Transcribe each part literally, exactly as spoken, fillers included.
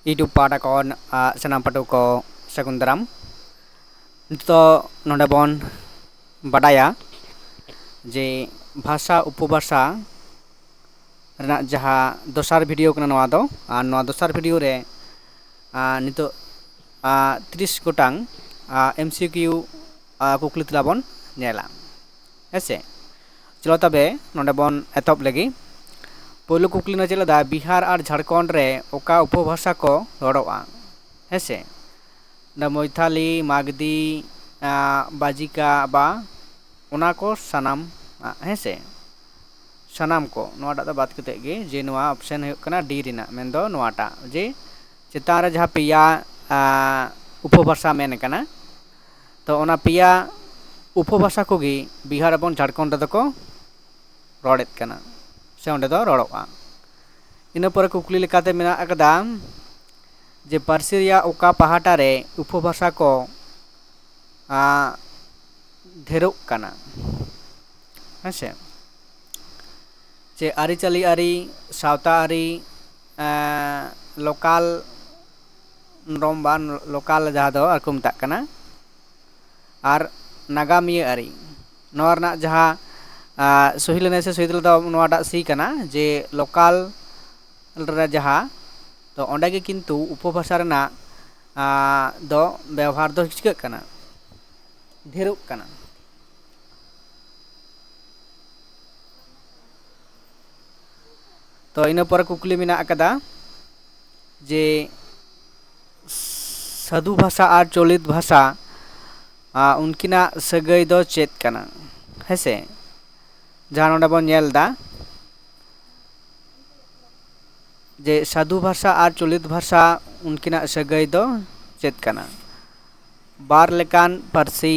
YouTube ᱯᱟᱦᱴᱟ ᱠᱷᱚᱱ ᱥᱟᱱᱟᱢ ᱯᱟᱹᱴᱷᱩᱣᱟᱹ ᱠᱚ ᱥᱟᱹᱜᱩᱱ ᱫᱟᱨᱟᱢ᱾ ᱱᱤᱛᱚᱜ ᱱᱚᱰᱮ ᱵᱚᱱ ᱵᱟᱰᱟᱭᱟ ᱡᱮ ᱵᱷᱟᱥᱟ ᱩᱯᱚᱵᱷᱟᱥᱟ ᱨᱮᱱᱟᱜ ᱡᱟᱦᱟᱸ ᱫᱚᱥᱟᱨ ᱵᱷᱤᱰᱤᱭᱳ ᱠᱟᱱᱟ ᱱᱚᱣᱟ ᱫᱚ᱾ ᱟᱨ ᱱᱚᱣᱟ ᱫᱚᱥᱟᱨ ᱵᱷᱤᱰᱤᱭᱳ ᱨᱮ ᱱᱤᱛᱚᱜ ᱛᱤᱨᱤᱥ ᱜᱚᱴᱟᱝ ᱮᱢ ᱥᱤ ᱠᱤᱭᱩ ᱠᱩᱠᱞᱤ ᱛᱮᱞᱟ ᱵᱚᱱ ᱧᱮᱞᱟ᱾ ᱦᱮᱸ ᱥᱮ? ᱪᱚᱞᱚ ᱛᱚᱵᱮ ᱱᱚᱰᱮ ᱵᱚᱱ ᱮᱛᱚᱦᱚᱵ ᱞᱮᱜᱮ᱾ ᱯᱳᱭᱞᱳ ᱠᱩᱠᱞᱤ ᱱᱚᱣᱟ ᱪᱮᱫ ᱞᱮᱫᱟ, ᱵᱤᱦᱟᱨ ᱟᱨ ᱡᱷᱟᱲᱠᱷᱚᱸᱰ ᱨᱮ ᱚᱠᱟ ᱩᱯᱚᱵᱷᱟᱥᱟ ᱠᱚ ᱨᱚᱲᱚᱜᱼᱟ? ᱦᱮᱸ ᱥᱮ? ᱱᱚᱰᱮ ᱢᱳᱭᱛᱷᱟᱞᱤ, ᱢᱟᱜᱽᱫᱤ, ᱵᱟᱡᱤᱠᱟ ᱵᱟ ᱚᱱᱟ ᱠᱚ ᱥᱟᱱᱟᱢ, ᱦᱮᱸ ᱥᱮ? ᱥᱟᱱᱟᱢ ᱠᱚ, ᱱᱚᱣᱟᱴᱟᱜ ᱫᱚ ᱵᱟᱫ ᱠᱟᱛᱮᱫ ᱜᱮ, ᱡᱮ ᱱᱚᱣᱟ ᱚᱯᱥᱮᱱ ᱦᱩᱭᱩᱜ ᱠᱟᱱᱟ ᱰᱤ ᱨᱮᱱᱟᱜ, ᱢᱮᱱᱫᱚ ᱱᱚᱣᱟᱴᱟᱜ ᱡᱮ ᱪᱮᱛᱟᱱ ᱨᱮ ᱡᱟᱦᱟᱸ ᱯᱮᱭᱟ ᱩᱯᱚᱵᱷᱟᱥᱟ ᱢᱮᱱ ᱠᱟᱱᱟ, ᱛᱚ ᱚᱱᱟ ᱯᱮᱭᱟ ᱩᱯᱚᱵᱷᱟᱥᱟ ᱠᱚᱜᱮ ᱵᱤᱦᱟᱨ ᱮᱵᱚᱝ ᱡᱷᱟᱲᱠᱷᱚᱸᱰ ᱨᱮᱫᱚ ᱠᱚ ᱨᱚᱲᱮᱫ ᱠᱟᱱᱟ ᱥᱮ ᱚᱸᱰᱮ ᱫᱚ ᱨᱚᱲᱚᱜᱼᱟ᱾ ᱤᱱᱟᱹ ᱯᱚᱨᱮ ᱠᱩᱠᱞᱤ ᱞᱮᱠᱟᱛᱮ ᱢᱮᱱᱟᱜ ᱟᱠᱟᱫᱟ ᱡᱮ ᱯᱟᱹᱨᱥᱤ ᱨᱮᱭᱟᱜ ᱚᱠᱟ ᱯᱟᱦᱴᱟ ᱨᱮ ᱩᱯᱚᱵᱷᱟᱥᱟ ᱠᱚ ᱰᱷᱮᱨᱚᱜ ᱠᱟᱱᱟ? ᱦᱮᱸ ᱥᱮ? ᱪᱮ ᱟᱹᱨᱤᱪᱟᱹᱞᱤ ᱟᱹᱨᱤ, ᱥᱟᱶᱛᱟ ᱟᱹᱨᱤ, ᱞᱳᱠᱟᱞ ᱱᱚᱨᱚᱢ ᱵᱟ ᱞᱳᱠᱟᱞ ᱡᱟᱦᱟᱸ ᱫᱚ ᱟᱨ ᱠᱚ ᱢᱮᱛᱟᱜ ᱠᱟᱱᱟ, ᱟᱨ ᱱᱟᱜᱟᱢᱤᱭᱟᱹ ᱟᱹᱨᱤ᱾ ᱱᱚᱣᱟ ᱨᱮᱱᱟᱜ ᱡᱟᱦᱟᱸ ᱥᱚᱦᱤ ᱞᱮᱱᱟᱭ ᱥᱮ ᱥᱚᱦᱤ ᱫᱚ ᱱᱚᱣᱟᱴᱟᱜ ᱥᱤ ᱠᱟᱱᱟ ᱡᱮ ᱞᱳᱠᱟᱞ ᱨᱮ ᱡᱟᱦᱟᱸ, ᱛᱚ ᱚᱸᱰᱮ ᱜᱮ ᱠᱤᱱᱛᱩ ᱩᱯᱚᱵᱷᱟᱥᱟ ᱨᱮᱱᱟᱜ ᱫᱚ ᱵᱮᱣᱦᱟᱨ ᱫᱚ ᱪᱤᱠᱟᱹᱜ ᱠᱟᱱᱟ? ᱰᱷᱮᱨᱚᱜ ᱠᱟᱱᱟ᱾ ᱛᱚ ᱤᱱᱟᱹ ᱯᱚᱨᱮ ᱠᱩᱠᱞᱤ ᱢᱮᱱᱟᱜ ᱟᱠᱟᱫᱟ ᱡᱮ ᱥᱟᱹᱫᱷᱩ ᱵᱷᱟᱥᱟ ᱟᱨ ᱪᱚᱞᱤᱛ ᱵᱷᱟᱥᱟ ᱩᱱᱠᱤᱱᱟᱜ ᱥᱟᱹᱜᱟᱹᱭ ᱫᱚ ᱪᱮᱫ ᱠᱟᱱᱟ? ᱦᱮᱸ ᱥᱮ? ᱡᱟᱦᱟᱸ ᱱᱚᱰᱮ ᱵᱚᱱ ᱧᱮᱞ ᱮᱫᱟ ᱡᱮ ᱥᱟᱹᱫᱷᱩ ᱵᱷᱟᱥᱟ ᱟᱨ ᱪᱚᱞᱤᱛ ᱵᱷᱟᱥᱟ ᱩᱱᱠᱤᱱᱟᱜ ᱥᱟᱹᱜᱟᱹᱭ ᱫᱚ ᱪᱮᱫ ᱠᱟᱱᱟ? ᱵᱟᱨ ᱞᱮᱠᱟᱱ ᱯᱟᱹᱨᱥᱤ,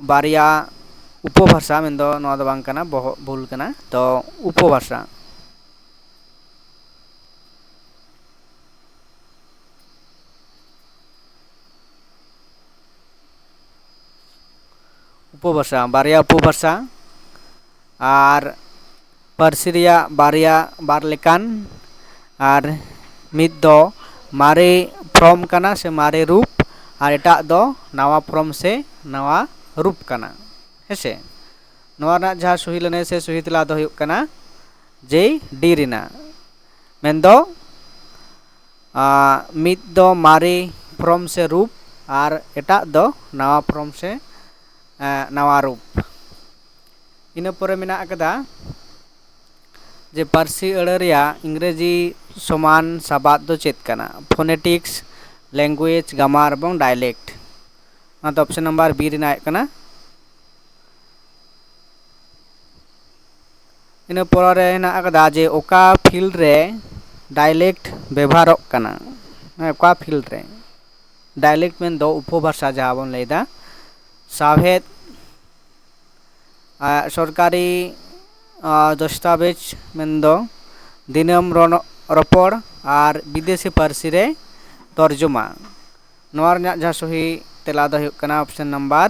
ᱵᱟᱨᱭᱟ ᱩᱯᱚᱵᱷᱟᱥᱟ, ᱢᱮᱱᱫᱚ ᱱᱚᱣᱟ ᱫᱚ ᱵᱟᱝ ᱠᱟᱱᱟ, ᱵᱚᱦᱚᱜ ᱵᱷᱩᱞ ᱠᱟᱱᱟ, ᱛᱚ ᱩᱯᱚᱵᱷᱟᱥᱟ᱾ ᱩᱯᱚᱵᱷᱟᱥᱟ, ᱵᱟᱨᱭᱟ ᱩᱯᱚᱵᱷᱟᱥᱟ, ᱟᱨ ᱯᱟᱹᱨᱥᱤ ᱨᱮᱭᱟᱜ ᱵᱟᱨᱭᱟ, ᱵᱟᱨ ᱞᱮᱠᱟᱱ, ᱟᱨ ᱢᱤᱫ ᱫᱚ ᱢᱟᱨᱮ ᱯᱷᱨᱚᱢ ᱠᱟᱱᱟ ᱥᱮ ᱢᱟᱨᱮ ᱨᱩᱯ, ᱟᱨ ᱮᱴᱟᱜ ᱫᱚ ᱱᱟᱣᱟ ᱯᱷᱨᱚᱢ ᱥᱮ ᱱᱟᱣᱟ ᱨᱩᱯ ᱠᱟᱱᱟ᱾ ᱦᱮᱸᱥᱮ? ᱱᱚᱣᱟ ᱨᱮᱱᱟᱜ ᱡᱟᱦᱟᱸ ᱥᱚᱦᱤ ᱞᱟᱹᱱᱟᱹᱭ ᱥᱮ ᱥᱚᱦᱤ ᱛᱮᱞᱟ ᱫᱚ ᱦᱩᱭᱩᱜ ᱠᱟᱱᱟ ᱡᱮ ᱰᱤ ᱨᱮᱱᱟᱜ, ᱢᱮᱱᱫᱚ ᱟᱨ ᱢᱤᱫ ᱫᱚ ᱢᱟᱨᱮ ᱯᱷᱨᱚᱢ ᱥᱮ ᱨᱩᱯ, ᱟᱨ ᱮᱴᱟᱜ ᱫᱚ ᱱᱟᱣᱟ ᱯᱷᱨᱚᱢ ᱥᱮ ᱱᱟᱣᱟ ᱨᱩᱯ᱾ ᱤᱱᱟᱹ ᱯᱚᱨᱮ ᱢᱮᱱᱟᱜ ᱟᱠᱟᱫᱟ ᱡᱮ ᱯᱟᱹᱨᱥᱤ ᱟᱹᱲᱟᱹ ᱨᱮᱭᱟᱜ ᱤᱝᱨᱮᱡᱤ ᱥᱚᱢᱟᱱ ᱥᱟᱵᱟᱫ ᱫᱚ ᱪᱮᱫ ᱠᱟᱱᱟ? ᱯᱷᱳᱱᱮᱴᱤᱠᱥ, ᱞᱮᱝᱜᱩᱭᱮᱡᱽ, ᱜᱨᱟᱢᱟᱨ ᱮᱵᱚᱝ ᱰᱟᱭᱞᱮᱠᱴ᱾ ᱚᱱᱟ ᱫᱚ ᱚᱯᱥᱮᱱ ᱱᱟᱢᱵᱟᱨ ᱵᱤ ᱨᱮᱱᱟᱜ ᱦᱩᱭᱩᱜ ᱠᱟᱱᱟ᱾ ᱤᱱᱟᱹ ᱯᱚᱨᱮ ᱨᱮ ᱦᱮᱱᱟᱜ ᱟᱠᱟᱫᱟ ᱡᱮ ᱚᱠᱟ ᱯᱷᱤᱞᱰ ᱨᱮ ᱰᱟᱭᱞᱮᱠᱴ ᱵᱮᱵᱷᱟᱨᱚᱜ ᱠᱟᱱᱟ᱾ ᱦᱮᱸ, ᱚᱠᱟ ᱯᱷᱤᱞᱰ ᱨᱮ ᱰᱟᱭᱞᱮᱠᱴ ᱢᱮᱱᱫᱚ ᱩᱯᱚᱵᱷᱟᱥᱟ ᱡᱟᱦᱟᱸ ᱵᱚᱱ ᱞᱟᱹᱭᱫᱟ, ᱥᱟᱶᱦᱮᱫ, ᱟᱨ ᱥᱚᱨᱠᱟᱨᱤ ᱟᱨ ᱫᱚᱥᱛᱟᱵᱮᱡᱽ ᱢᱮᱱᱫᱚ ᱫᱤᱱᱟᱹᱢ ᱨᱚᱱᱚ- ᱨᱚᱯᱚᱲ ᱟᱨ ᱵᱤᱫᱮᱥᱤ ᱯᱟᱹᱨᱥᱤ ᱨᱮ ᱛᱚᱨᱡᱚᱢᱟ᱾ ᱱᱚᱣᱟ ᱨᱮᱱᱟᱜ ᱡᱟᱦᱟᱸ ᱥᱚᱦᱤ ᱛᱮᱞᱟ ᱫᱚ ᱦᱩᱭᱩᱜ ᱠᱟᱱᱟ ᱚᱯᱥᱮᱱ ᱱᱟᱢᱵᱟᱨ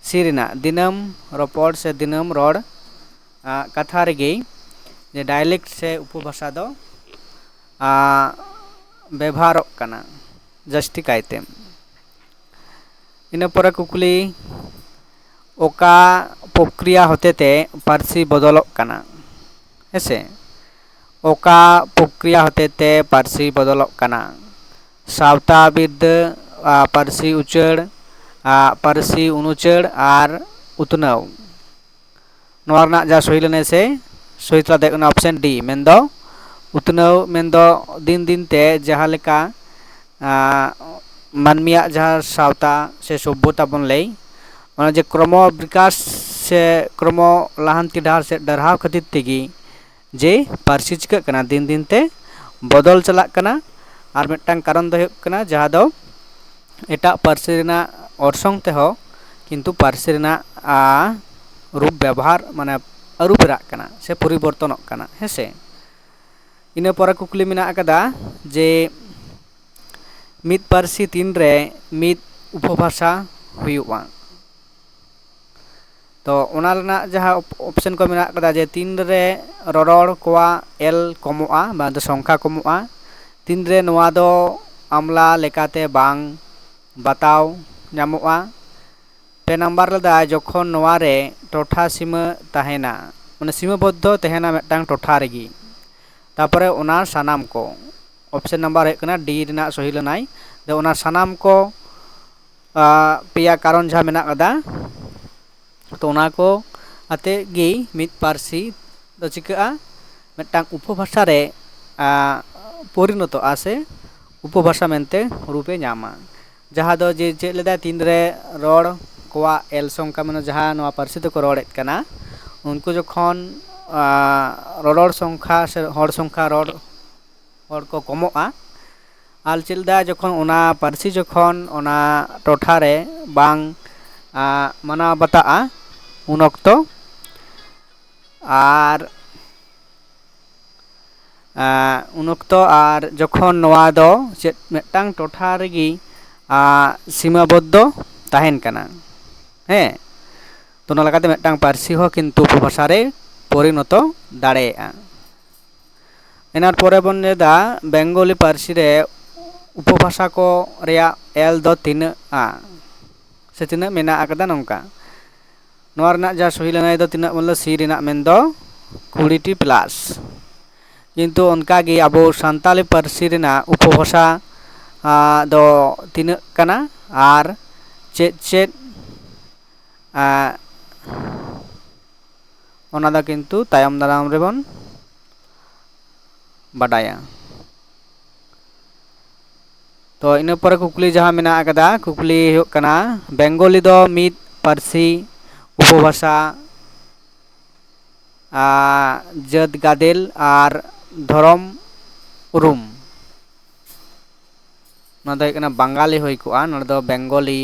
ᱥᱤ ᱨᱮᱱᱟᱜ ᱫᱤᱱᱟᱹᱢ ᱨᱚᱯᱚᱲ ᱥᱮ ᱫᱤᱱᱟᱹᱢ ᱨᱚᱲ ᱟᱜ ᱠᱟᱛᱷᱟ ᱨᱮᱜᱮ ᱡᱮ ᱰᱟᱭᱞᱮᱠᱴ ᱥᱮ ᱩᱯᱚᱵᱷᱟᱥᱟ ᱫᱚ ᱟᱜ ᱵᱮᱵᱷᱟᱨᱚᱜ ᱠᱟᱱᱟ ᱡᱟᱹᱥᱛᱤ ᱠᱟᱭᱛᱮ᱾ ᱤᱱᱟᱹ ᱯᱚᱨᱮ ᱠᱩᱠᱞᱤ, ᱚᱠᱟ ᱯᱨᱚᱠᱨᱤᱭᱟ ᱦᱚᱛᱮᱛᱮ ᱯᱟᱹᱨᱥᱤ ᱵᱚᱫᱚᱞᱚᱜ ᱠᱟᱱᱟ? ᱦᱮᱸᱥᱮ, ᱚᱠᱟ ᱯᱨᱚᱠᱨᱤᱭᱟ ᱦᱚᱛᱮᱛᱮ ᱯᱟᱹᱨᱥᱤ ᱵᱚᱫᱚᱞᱚᱜ ᱠᱟᱱᱟ? ᱥᱟᱶᱛᱟ ᱵᱤᱨᱫᱟᱹ, ᱟ, ᱯᱟᱹᱨᱥᱤ ᱩᱪᱟᱹᱲ, ᱟ, ᱯᱟᱹᱨᱥᱤ ᱩᱱᱩᱪᱟᱹᱲ ᱟᱨ ᱩᱛᱱᱟᱹᱣ᱾ ᱱᱚᱣᱟ ᱨᱮᱱᱟᱜ ᱡᱟ ᱥᱚᱦᱤ ᱞᱟᱹᱱᱟᱹᱭ ᱥᱮ ᱥᱚᱦᱤ ᱛᱮᱞᱟ ᱫᱚ ᱦᱩᱭᱩᱜ ᱠᱟᱱᱟ ᱚᱯᱥᱮᱱ ᱰᱤ, ᱢᱮᱱᱫᱚ ᱩᱛᱱᱟᱹᱣ ᱢᱮᱱᱫᱚ ᱫᱤᱱ ᱫᱤᱱ ᱛᱮ ᱡᱟᱦᱟᱸ ᱞᱮᱠᱟ, ᱟ, ᱢᱟᱹᱱᱢᱤᱭᱟᱜ ᱡᱟᱦᱟᱸ ᱥᱟᱶᱛᱟ ᱥᱮ ᱥᱚᱵᱽᱵᱷᱚᱛᱟ ᱵᱚᱱ ᱞᱟᱹᱭ, ᱚᱱᱟ ᱡᱮ ᱠᱨᱚᱢᱚ ᱵᱤᱠᱟᱥ ᱥᱮ ᱠᱨᱚᱢᱚ ᱞᱟᱦᱟᱱᱛᱤ ᱰᱟᱦᱟᱨ ᱥᱮᱫ ᱰᱟᱨᱦᱟᱣ ᱠᱷᱟᱹᱛᱤᱨ ᱛᱮᱜᱮ ᱡᱮ ᱯᱟᱹᱨᱥᱤ ᱪᱤᱠᱟᱹᱜ ᱠᱟᱱᱟ, ᱫᱤᱱ ᱫᱤᱱ ᱛᱮ ᱵᱚᱫᱚᱞ ᱪᱟᱞᱟᱜ ᱠᱟᱱᱟ᱾ ᱟᱨ ᱢᱤᱫᱴᱟᱝ ᱠᱟᱨᱚᱱ ᱫᱚ ᱦᱩᱭᱩᱜ ᱠᱟᱱᱟ ᱡᱟᱦᱟᱸ ᱫᱚ ᱮᱴᱟᱜ ᱯᱟᱹᱨᱥᱤ ᱨᱮᱱᱟᱜ ᱚᱨᱥᱚᱝ ᱛᱮᱦᱚᱸ ᱠᱤᱱᱛᱩ ᱯᱟᱹᱨᱥᱤ ᱨᱮᱱᱟᱜ, ᱟ, ᱨᱩᱯ ᱵᱮᱵᱚᱦᱟᱨ ᱢᱟᱱᱮ ᱟᱹᱨᱩ ᱯᱷᱮᱨᱟᱜ ᱠᱟᱱᱟ ᱥᱮ ᱯᱚᱨᱤᱵᱚᱨᱛᱚᱱᱚᱜ ᱠᱟᱱᱟ᱾ ᱦᱮᱸ ᱥᱮ? ᱤᱱᱟᱹ ᱯᱚᱨᱮ ᱠᱩᱠᱞᱤ ᱢᱮᱱᱟᱜ ᱟᱠᱟᱫᱟ ᱡᱮ ᱢᱤᱫ ᱯᱟᱹᱨᱥᱤ ᱛᱤᱱᱨᱮ ᱢᱤᱫ ᱩᱯᱚᱵᱷᱟᱥᱟ ᱦᱩᱭᱩᱜᱼᱟ? ᱛᱚ ᱚᱱᱟ ᱨᱮᱱᱟᱜ ᱡᱟᱦᱟᱸ ᱚᱯ-, ᱚᱯᱥᱮᱱ ᱠᱚ ᱢᱮᱱᱟᱜ ᱟᱠᱟᱫᱟ ᱡᱮ ᱛᱤᱱᱨᱮ ᱨᱚᱨᱚᱲ ᱠᱚᱣᱟᱜ ᱮᱞ ᱠᱚᱢᱚᱜᱼᱟ, ᱢᱮᱱᱫᱚ ᱥᱚᱝᱠᱷᱟ ᱠᱚᱢᱚᱜᱼᱟ, ᱛᱤᱱᱨᱮ ᱱᱚᱣᱟ ᱫᱚ ᱟᱢᱞᱟ ᱞᱮᱠᱟᱛᱮ ᱵᱟᱝ ᱵᱟᱛᱟᱣ ᱧᱟᱢᱚᱜᱼᱟ? ᱯᱮ ᱱᱟᱢᱵᱟᱨ ᱞᱮᱫᱟ, ᱡᱚᱠᱷᱚᱱ ᱱᱚᱣᱟ ᱨᱮ ᱴᱚᱴᱷᱟ ᱥᱤᱢᱟᱹ ᱛᱟᱦᱮᱱᱟ, ᱢᱟᱱᱮ ᱥᱤᱢᱟᱹᱵᱚᱫᱽᱫᱷᱚ ᱛᱟᱦᱮᱱᱟ ᱢᱤᱫᱴᱟᱝ ᱴᱚᱴᱷᱟ ᱨᱮᱜᱮ, ᱛᱟᱨᱯᱚᱨᱮ ᱚᱱᱟ ᱥᱟᱱᱟᱢ ᱠᱚ, ᱚᱯᱥᱮᱱ ᱱᱟᱢᱵᱟᱨ ᱦᱩᱭᱩᱜ ᱠᱟᱱᱟ ᱰᱤ ᱨᱮᱱᱟᱜ ᱥᱚᱦᱤ ᱞᱟᱹᱱᱟᱹᱭ, ᱫᱚ ᱚᱱᱟ ᱥᱟᱱᱟᱢ ᱠᱚ ᱯᱮᱭᱟ ᱠᱟᱨᱚᱱ ᱡᱟᱦᱟᱸ ᱢᱮᱱᱟᱜ ᱠᱟᱫᱟ, ᱛᱚ ᱚᱱᱟ ᱠᱚ ᱟᱛᱮ ᱜᱮ ᱢᱤᱫ ᱯᱟᱹᱨᱥᱤ ᱫᱚ ᱪᱤᱠᱟᱹᱜᱼᱟ, ᱢᱤᱫᱴᱟᱝ ᱩᱯᱚᱵᱷᱟᱥᱟ ᱨᱮ ᱯᱚᱨᱤᱱᱚᱛᱚᱜᱼᱟ ᱥᱮ ᱩᱯᱚᱵᱷᱟᱥᱟ ᱢᱮᱱᱛᱮ ᱨᱩᱯᱮ ᱧᱟᱢᱟ᱾ ᱡᱟᱦᱟᱸ ᱫᱚ ᱡᱮ ᱪᱮᱫ ᱞᱮᱫᱟᱭ, ᱛᱤᱱᱨᱮ ᱨᱚᱲ ᱠᱚᱣᱟᱜ ᱮᱞ ᱥᱚᱝᱠᱷᱟ, ᱢᱟᱱᱮ ᱡᱟᱦᱟᱸ ᱱᱚᱣᱟ ᱯᱟᱹᱨᱥᱤ ᱛᱮᱠᱚ ᱨᱚᱲᱮᱫ ᱠᱟᱱᱟ, ᱩᱱᱠᱩ ᱡᱚᱠᱷᱚᱱ ᱨᱚᱨᱚᱲ ᱥᱚᱝᱠᱷᱟ ᱥᱮ ᱦᱚᱲ ᱥᱚᱝᱠᱷᱟ ᱨᱚᱲ ᱦᱚᱲ ᱠᱚ ᱠᱚᱢᱚᱜᱼᱟ᱾ ᱟᱨ ᱪᱮᱫ ᱞᱮᱫᱟ, ᱡᱚᱠᱷᱚᱱ ᱚᱱᱟ ᱯᱟᱹᱨᱥᱤ ᱡᱚᱠᱷᱚᱱ ᱚᱱᱟ ᱴᱚᱴᱷᱟ ᱨᱮ ᱵᱟᱝ ᱢᱟᱱᱟᱣ ᱵᱟᱛᱟᱜᱼᱟ, ᱩᱱ ᱚᱠᱛᱚ ᱟᱨ ᱩᱱ ᱚᱠᱛᱚ ᱟᱨ ᱡᱚᱠᱷᱚᱱ ᱱᱚᱣᱟ ᱫᱚ ᱪᱮᱫ ᱢᱤᱫᱴᱟᱝ ᱴᱚᱴᱷᱟ ᱨᱮᱜᱮ ᱥᱤᱢᱟᱵᱚᱫᱽᱫᱷᱚ ᱛᱟᱦᱮᱱ ᱠᱟᱱᱟ, ᱦᱮᱸ, ᱛᱚ ᱚᱱᱟ ᱞᱮᱠᱟᱛᱮ ᱢᱤᱫᱴᱟᱝ ᱯᱟᱹᱨᱥᱤ ᱦᱚᱸ ᱠᱤᱱᱛᱩ ᱩᱯᱚᱵᱷᱟᱥᱟ ᱨᱮ ᱯᱚᱨᱤᱱᱚᱛᱚ ᱫᱟᱲᱮᱭᱟᱜᱼᱟ᱾ ᱮᱱᱟᱨ ᱯᱚᱨᱮ ᱵᱚᱱ ᱞᱟᱹᱭᱫᱟ, ᱵᱮᱝᱜᱚᱞᱤ ᱯᱟᱹᱨᱥᱤ ᱨᱮ ᱩᱯᱚᱵᱷᱟᱥᱟ ᱠᱚ ᱨᱮᱭᱟᱜ ᱮᱞ ᱫᱚ ᱛᱤᱱᱟᱹᱜᱼᱟ ᱥᱮ ᱛᱤᱱᱟᱹᱜ ᱢᱮᱱᱟᱜ ᱟᱠᱟᱫᱟ ᱱᱚᱝᱠᱟ᱾ ᱱᱚᱣᱟ ᱨᱮᱱᱟᱜ ᱡᱟᱦᱟᱸ ᱥᱚᱦᱤ ᱞᱟᱹᱱᱟᱹᱭ ᱫᱚ ᱛᱤᱱᱟᱹᱜ ᱵᱚᱱ ᱞᱟᱹᱭ, ᱥᱤ ᱨᱮᱱᱟᱜ ᱢᱮᱱ ᱫᱚ ᱠᱩᱲᱤᱴᱤ ᱯᱞᱟᱥ᱾ ᱠᱤᱱᱛᱩ ᱚᱱᱠᱟᱜᱮ ᱟᱵᱚ ᱥᱟᱱᱛᱟᱞᱤ ᱯᱟᱹᱨᱥᱤ ᱨᱮᱱᱟᱜ ᱩᱯᱚᱵᱷᱟᱥᱟ ᱫᱚ ᱛᱤᱱᱟᱹᱜ ᱠᱟᱱᱟ ᱟᱨ ᱪᱮᱫ ᱪᱮᱫ ᱚᱱᱟ ᱫᱚ ᱠᱤᱱᱛᱩ ᱛᱟᱭᱚᱢ ᱫᱟᱨᱟᱢ ᱨᱮᱵᱚᱱ ᱵᱟᱰᱟᱭᱟ᱾ ᱛᱚ ᱤᱱᱟᱹ ᱯᱚᱨᱮ ᱠᱩᱠᱞᱤ ᱡᱟᱦᱟᱸ ᱢᱮᱱᱟᱜ ᱟᱠᱟᱫᱟ, ᱠᱩᱠᱞᱤ ᱦᱩᱭᱩᱜ ᱠᱟᱱᱟ, ᱵᱮᱝᱜᱚᱞᱤ ᱫᱚ ᱢᱤᱫ ᱯᱟᱹᱨᱥᱤ, ᱩᱯᱚᱵᱷᱟᱥᱟ, ᱡᱟᱹᱛ ᱜᱟᱫᱮᱞ ᱟᱨ ᱫᱷᱚᱨᱚᱢ ᱩᱨᱩᱢ᱾ ᱱᱚᱣᱟ ᱫᱚ ᱦᱩᱭᱩᱜ ᱠᱟᱱᱟ ᱵᱟᱝᱜᱟᱞᱤ ᱦᱩᱭ ᱠᱚᱜᱼᱟ, ᱱᱚᱰᱮ ᱫᱚ ᱵᱮᱝᱜᱚᱞᱤ,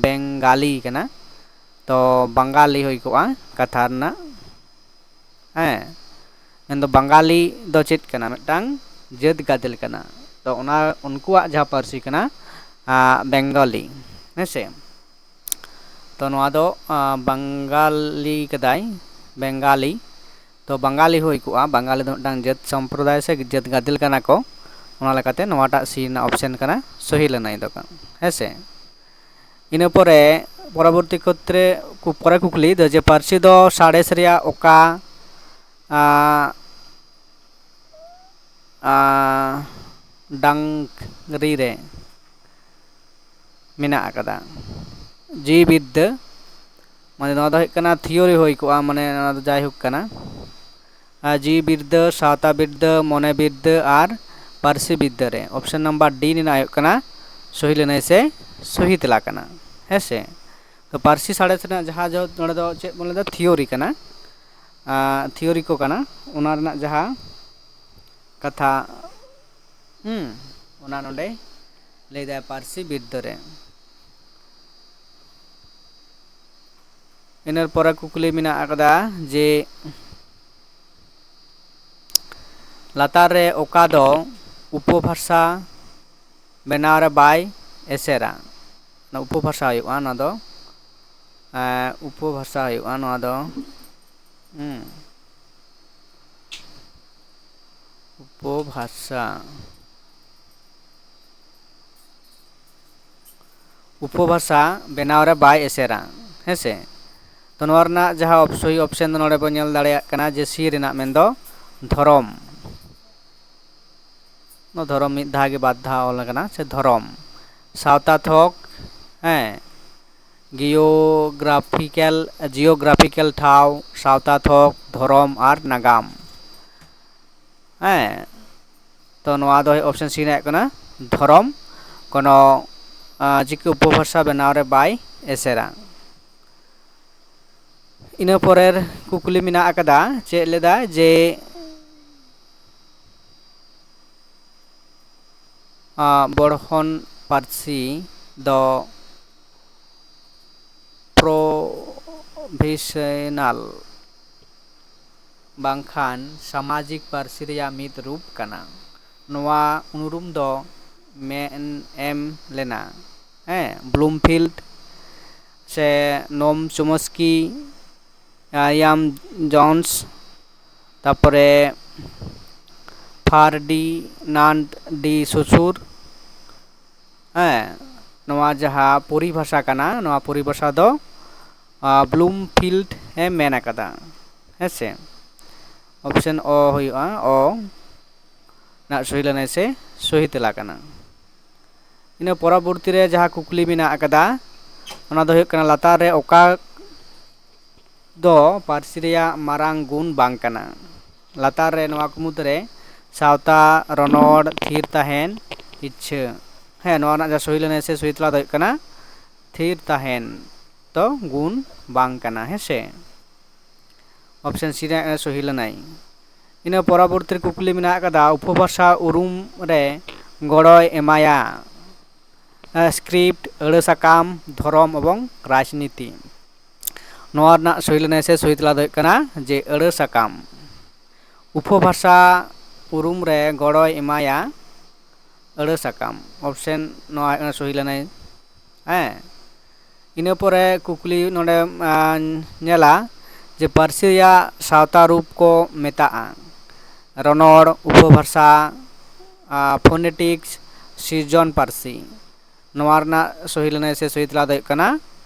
ᱵᱮᱝᱜᱟᱞᱤ ᱠᱟᱱᱟ, ᱛᱚ ᱵᱟᱝᱜᱟᱞᱤ ᱦᱩᱭ ᱠᱚᱜᱼᱟ ᱠᱟᱛᱷᱟ ᱨᱮᱱᱟᱜ᱾ ᱦᱮᱸ, ᱢᱮᱱᱫᱚ ᱵᱟᱝᱜᱟᱞᱤ ᱫᱚ ᱪᱮᱫ ᱠᱟᱱᱟ? ᱢᱤᱫᱴᱟᱝ ᱡᱟᱹᱛ ᱜᱟᱫᱮᱞ ᱠᱟᱱᱟ᱾ ᱛᱚ ᱚᱱᱟ ᱩᱱᱠᱩᱣᱟᱜ ᱡᱟᱦᱟᱸ ᱯᱟᱹᱨᱥᱤ ᱠᱟᱱᱟ ᱵᱮᱝᱜᱚᱞᱤ, ᱦᱮᱸ ᱥᱮ᱾ ᱛᱚ ᱱᱚᱣᱟ ᱫᱚ ᱵᱟᱝᱜᱟᱞᱤ ᱠᱟᱫᱟᱭ, ᱵᱮᱝᱜᱟᱞᱤ᱾ ᱛᱚ ᱵᱟᱝᱜᱟᱞᱤ ᱦᱩᱭ ᱠᱚᱜᱼᱟ, ᱵᱟᱝᱜᱟᱞᱤ ᱫᱚ ᱢᱤᱫᱴᱟᱝ ᱡᱟᱹᱛ ᱥᱚᱢᱯᱨᱚᱫᱟᱭ ᱥᱮ ᱡᱟᱹᱛ ᱜᱟᱫᱮᱞ ᱠᱟᱱᱟ ᱠᱚ᱾ ᱚᱱᱟ ᱞᱮᱠᱟᱛᱮ ᱱᱚᱣᱟᱴᱟᱜ ᱥᱤ ᱨᱮᱱᱟᱜ ᱚᱯᱥᱮᱱ ᱠᱟᱱᱟ ᱥᱚᱦᱤ ᱞᱟᱹᱱᱟᱹᱭ ᱫᱚ, ᱦᱮᱸ ᱥᱮ᱾ ᱤᱱᱟᱹ ᱯᱚᱨᱮ ᱯᱚᱨᱚᱵᱚᱨᱛᱤ ᱠᱷᱮᱛᱨᱮ ᱠᱩ- ᱯᱚᱨᱮ ᱠᱩᱠᱞᱤ ᱫᱚ ᱡᱮ ᱯᱟᱹᱨᱥᱤ ᱫᱚ ᱥᱟᱬᱮᱥ ᱨᱮᱭᱟᱜ ᱚᱠᱟ ᱟᱸ, ᱟᱸ, ᱰᱟᱝᱨᱤ ᱨᱮ ᱢᱮᱱᱟᱜ ᱟᱠᱟᱫᱟ? ᱡᱤᱣᱤ ᱵᱤᱨᱫᱟᱹ, ᱢᱟᱱᱮ ᱱᱚᱣᱟ ᱫᱚ ᱦᱩᱭᱩᱜ ᱠᱟᱱᱟ ᱛᱷᱤᱭᱳᱨᱤ ᱦᱩᱭ ᱠᱚᱜᱼᱟ, ᱢᱟᱱᱮ ᱱᱚᱣᱟ ᱫᱚ ᱡᱟᱭᱦᱳᱠ ᱠᱟᱱᱟ᱾ ᱟᱨ ᱡᱤᱣᱤ ᱵᱤᱨᱫᱟᱹ, ᱥᱟᱶᱛᱟ ᱵᱤᱨᱫᱟᱹ, ᱢᱚᱱᱮ ᱵᱤᱨᱫᱟᱹ ᱟᱨ ᱯᱟᱹᱨᱥᱤ ᱵᱤᱨᱫᱟᱹ ᱨᱮ ᱚᱯᱥᱮᱱ ᱱᱟᱢᱵᱟᱨ ᱰᱤ ᱨᱮᱱᱟᱜ ᱦᱩᱭᱩᱜ ᱠᱟᱱᱟ ᱥᱚᱦᱤ ᱞᱟᱹᱱᱟᱹᱭ ᱥᱮ ᱥᱚᱦᱤ ᱛᱮᱞᱟ ᱠᱟᱱᱟ, ᱦᱮᱸ ᱥᱮ᱾ ᱛᱚ ᱯᱟᱹᱨᱥᱤ ᱥᱟᱬᱮᱥ ᱨᱮᱱᱟᱜ ᱡᱟᱦᱟᱸ ᱡᱚ- ᱱᱚᱰᱮ ᱫᱚ ᱪᱮᱫ ᱵᱚᱱ ᱞᱟᱹᱭᱫᱟ, ᱛᱷᱤᱭᱳᱨᱤ ᱠᱟᱱᱟ, ᱟᱸ, ᱛᱷᱤᱭᱳᱨᱤ ᱠᱚ ᱠᱟᱱᱟ, ᱚᱱᱟ ᱨᱮᱱᱟᱜ ᱡᱟᱦᱟᱸ ᱠᱟᱛᱷᱟ, ᱦᱩᱸ, ᱚᱱᱟ ᱱᱚᱰᱮ ᱞᱟᱹᱭᱫᱟᱭ ᱯᱟᱹᱨᱥᱤ ᱵᱤᱨᱫᱟᱹ ᱨᱮ᱾ ᱤᱱᱟᱹ ᱯᱚᱨᱮ ᱠᱩᱠᱞᱤ ᱢᱮᱱᱟᱜ ᱟᱠᱟᱫᱟ ᱡᱮ ᱞᱟᱛᱟᱨ ᱨᱮ ᱚᱠᱟ ᱫᱚ ᱩᱯᱚᱵᱷᱟᱥᱟ ᱵᱮᱱᱟᱣ ᱨᱮ ᱵᱟᱭ ᱮᱥᱮᱨᱟ? ᱚᱱᱟ ᱩᱯᱚᱵᱷᱟᱥᱟ ᱦᱩᱭᱩᱜᱼᱟ, ᱱᱚᱣᱟ ᱫᱚ, ᱮᱸ, ᱩᱯᱚᱵᱷᱟᱥᱟ ᱦᱩᱭᱩᱜᱼᱟ ᱱᱚᱣᱟ ᱫᱚ᱾ ᱦᱩᱸ᱾ ᱩᱯᱚᱵᱷᱟᱥᱟ᱾ ᱩᱯᱚᱵᱷᱟᱥᱟ ᱵᱮᱱᱟᱣ ᱨᱮ ᱵᱟᱭ ᱮᱥᱮᱨᱟ, ᱦᱮᱸ ᱥᱮ᱾ ᱛᱚ ᱱᱚᱣᱟ ᱨᱮᱱᱟᱜ ᱡᱟᱦᱟᱸ ᱚᱯ- ᱥᱚᱦᱤ ᱚᱯᱥᱮᱱ ᱫᱚ ᱱᱚᱰᱮ ᱵᱚᱱ ᱧᱮᱞ ᱫᱟᱲᱮᱭᱟᱜ ᱠᱟᱱᱟ ᱡᱮ ᱥᱤ ᱨᱮᱱᱟᱜ, ᱢᱮᱱᱫᱚ ᱫᱷᱚᱨᱚᱢ᱾ ᱱᱚᱣᱟ ᱫᱷᱚᱨᱚᱢ ᱢᱤᱫ ᱫᱷᱟᱣ ᱜᱮ ᱵᱟᱨ ᱫᱷᱟᱣ ᱚᱞ ᱟᱠᱟᱱᱟ, ᱥᱮ ᱫᱷᱚᱨᱚᱢ, ᱥᱟᱶᱛᱟ ᱛᱷᱚᱠ, ᱦᱮᱸ, ᱜᱤᱭᱳᱜᱨᱟᱯᱷᱤᱠᱮᱞ, ᱡᱤᱭᱳᱜᱨᱟᱯᱷᱤᱠᱮᱞ ᱴᱷᱟᱶ, ᱥᱟᱶᱛᱟ ᱛᱷᱚᱠ, ᱫᱷᱚᱨᱚᱢ ᱟᱨ ᱱᱟᱜᱟᱢ᱾ ᱦᱮᱸ, ᱛᱚ ᱱᱚᱣᱟ ᱫᱚ ᱚᱯᱥᱮᱱ ᱥᱤ ᱨᱮᱱᱟᱜ ᱠᱟᱱᱟ ᱫᱷᱚᱨᱚᱢ, ᱠᱳᱱᱳ, ᱟᱸ, ᱪᱤᱠᱟᱹ ᱩᱯᱚᱵᱷᱟᱥᱟ ᱵᱮᱱᱟᱣ ᱨᱮ ᱵᱟᱭ ᱮᱥᱮᱨᱟ᱾ ᱤᱱᱟᱹ ᱯᱚᱨᱮᱨ ᱠᱩᱠᱞᱤ ᱢᱮᱱᱟᱜ ᱟᱠᱟᱫᱟ, ᱪᱮᱫ ᱞᱮᱫᱟ ᱡᱮ, ᱟᱸ, ᱵᱚᱲᱦᱚᱱ ᱯᱟᱹᱨᱥᱤ ᱫᱚ ᱯᱨᱚᱵᱷᱮᱥᱚᱱᱟᱞ ᱵᱟᱝᱠᱷᱟᱱ ᱥᱟᱢᱟᱡᱤᱠ ᱯᱟᱹᱨᱥᱤ ᱨᱮᱭᱟᱜ ᱢᱤᱫ ᱨᱩᱯ ᱠᱟᱱᱟ᱾ ᱱᱚᱣᱟ ᱩᱱᱩᱨᱩᱢ ᱫᱚ ᱢᱮᱱ ᱮᱢ ᱞᱮᱱᱟ, ᱦᱮᱸ, ᱵᱞᱩᱢᱯᱷᱤᱞᱰ ᱥᱮ ᱱᱳᱢ ᱪᱳᱢᱚᱥᱠᱤ, ᱟᱭᱟᱢ ᱡᱚᱱᱥ, ᱛᱟᱯᱚᱨᱮ ᱯᱷᱟᱨᱰᱤᱱᱟᱱᱰ ᱰᱤ ᱥᱩᱥᱩᱨ᱾ ᱦᱮᱸ, ᱱᱚᱣᱟ ᱡᱟᱦᱟᱸ ᱯᱚᱨᱤᱵᱷᱟᱥᱟ ᱠᱟᱱᱟ, ᱱᱚᱣᱟ ᱯᱚᱨᱤᱵᱷᱟᱥᱟ ᱫᱚ ᱵᱞᱩᱢᱯᱷᱤᱞᱰ ᱮ ᱢᱮᱱ ᱟᱠᱟᱫᱟ᱾ ᱦᱮᱸ ᱥᱮ, ᱚᱯᱥᱮᱱ ᱚ ᱦᱩᱭᱩᱜᱼᱟ, ᱚ ᱱᱟᱜ ᱥᱚᱦᱤ ᱞᱮᱱᱟᱭ ᱥᱮ ᱥᱚᱦᱤ ᱛᱮᱞᱟ ᱠᱟᱱᱟ᱾ ᱤᱱᱟᱹ ᱯᱚᱨᱚᱵᱚᱨᱛᱤ ᱨᱮ ᱡᱟᱦᱟᱸ ᱠᱩᱠᱞᱤ ᱢᱮᱱᱟᱜ ᱟᱠᱟᱫᱟ, ᱚᱱᱟ ᱫᱚ ᱦᱩᱭᱩᱜ ᱠᱟᱱᱟ, ᱞᱟᱛᱟᱨ ᱨᱮ ᱚᱠᱟ ᱫᱚ ᱯᱟᱹᱨᱥᱤ ᱨᱮᱭᱟᱜ ᱢᱟᱨᱟᱝ ᱜᱩᱱ ᱵᱟᱝ ᱠᱟᱱᱟ? ᱞᱟᱛᱟᱨ ᱨᱮ ᱱᱚᱣᱟ ᱠᱚ ᱢᱩᱫᱽᱨᱮ ᱥᱟᱶᱛᱟ, ᱨᱚᱱᱚᱲ, ᱛᱷᱤᱨ ᱛᱟᱦᱮᱱ, ᱤᱪᱪᱷᱟᱹ᱾ ᱦᱮᱸ, ᱱᱚᱣᱟ ᱨᱮᱱᱟᱜ ᱡᱟᱦᱟᱸ ᱥᱚᱦᱤ ᱞᱮᱱᱟᱭ ᱥᱮ ᱥᱚᱦᱤ ᱛᱮᱞᱟ ᱫᱚ ᱦᱩᱭᱩᱜ ᱠᱟᱱᱟ ᱛᱷᱤᱨ ᱛᱟᱦᱮᱱ ᱫᱚ ᱜᱩᱱ ᱵᱟᱝ ᱠᱟᱱᱟ᱾ ᱦᱮᱸ ᱥᱮ, ᱚᱯᱥᱮᱱ ᱥᱤ ᱨᱮ ᱥᱚᱦᱤ ᱞᱮᱱᱟᱭ᱾ ᱤᱱᱟᱹ ᱯᱚᱨᱚᱵᱚᱨᱛᱤ ᱠᱩᱠᱞᱤ ᱢᱮᱱᱟᱜ ᱟᱠᱟᱫᱟ, ᱩᱯᱚᱵᱷᱟᱥᱟ ᱩᱨᱩᱢ ᱨᱮ ᱜᱚᱲᱚᱭ ᱮᱢᱟᱭᱟ ᱥᱠᱨᱤᱯᱴ, ᱟᱹᱲᱟᱹ ᱥᱟᱠᱟᱢ, ᱫᱷᱚᱨᱚᱢ ᱮᱵᱚᱝ ᱨᱟᱡᱽᱱᱤᱛᱤ᱾ ᱱᱚᱣᱟ ᱨᱮᱱᱟᱜ ᱥᱚᱦᱤ ᱞᱮᱱᱟᱭ ᱥᱮ ᱥᱚᱦᱤ ᱛᱮᱞᱟ ᱫᱚ ᱦᱩᱭᱩᱜ ᱠᱟᱱᱟ ᱡᱮ ᱟᱹᱲᱟᱹ ᱥᱟᱠᱟᱢ᱾ ᱩᱯᱚᱵᱷᱟᱥᱟ ᱩᱨᱩᱢ ᱨᱮ ᱜᱚᱲᱚᱭ ᱮᱢᱟᱭᱟ ᱟᱹᱲᱟᱹ ᱥᱟᱠᱟᱢ᱾ ᱚᱯᱥᱮᱱ ᱱᱚᱣᱟ ᱦᱩᱭᱩᱜ ᱠᱟᱱᱟ ᱥᱚᱦᱤ ᱞᱮᱱᱟᱭ᱾ ᱦᱮᱸ, ᱤᱱᱟᱹ ᱯᱚᱨᱮ ᱠᱩᱠᱞᱤ ᱱᱚᱰᱮ ᱧᱮᱞᱟ ᱡᱮ ᱯᱟᱹᱨᱥᱤ ᱨᱮᱭᱟᱜ ᱥᱟᱶᱛᱟ ᱨᱩᱯ ᱠᱚ ᱢᱮᱛᱟᱜᱼᱟ ᱨᱚᱱᱚᱲ, ᱩᱯᱚᱵᱷᱟᱥᱟ, ᱯᱷᱳᱱᱮᱴᱤᱠᱥ, ᱥᱤᱨᱡᱚᱱ ᱯᱟᱹᱨᱥᱤ᱾ ᱱᱚᱣᱟ ᱨᱮᱱᱟᱜ ᱥᱚᱦᱤ ᱞᱮᱱᱟᱭ ᱥᱮ ᱥᱚᱦᱤ ᱛᱮᱞᱟ ᱫᱚ ᱦᱩᱭᱩᱜ ᱠᱟᱱᱟ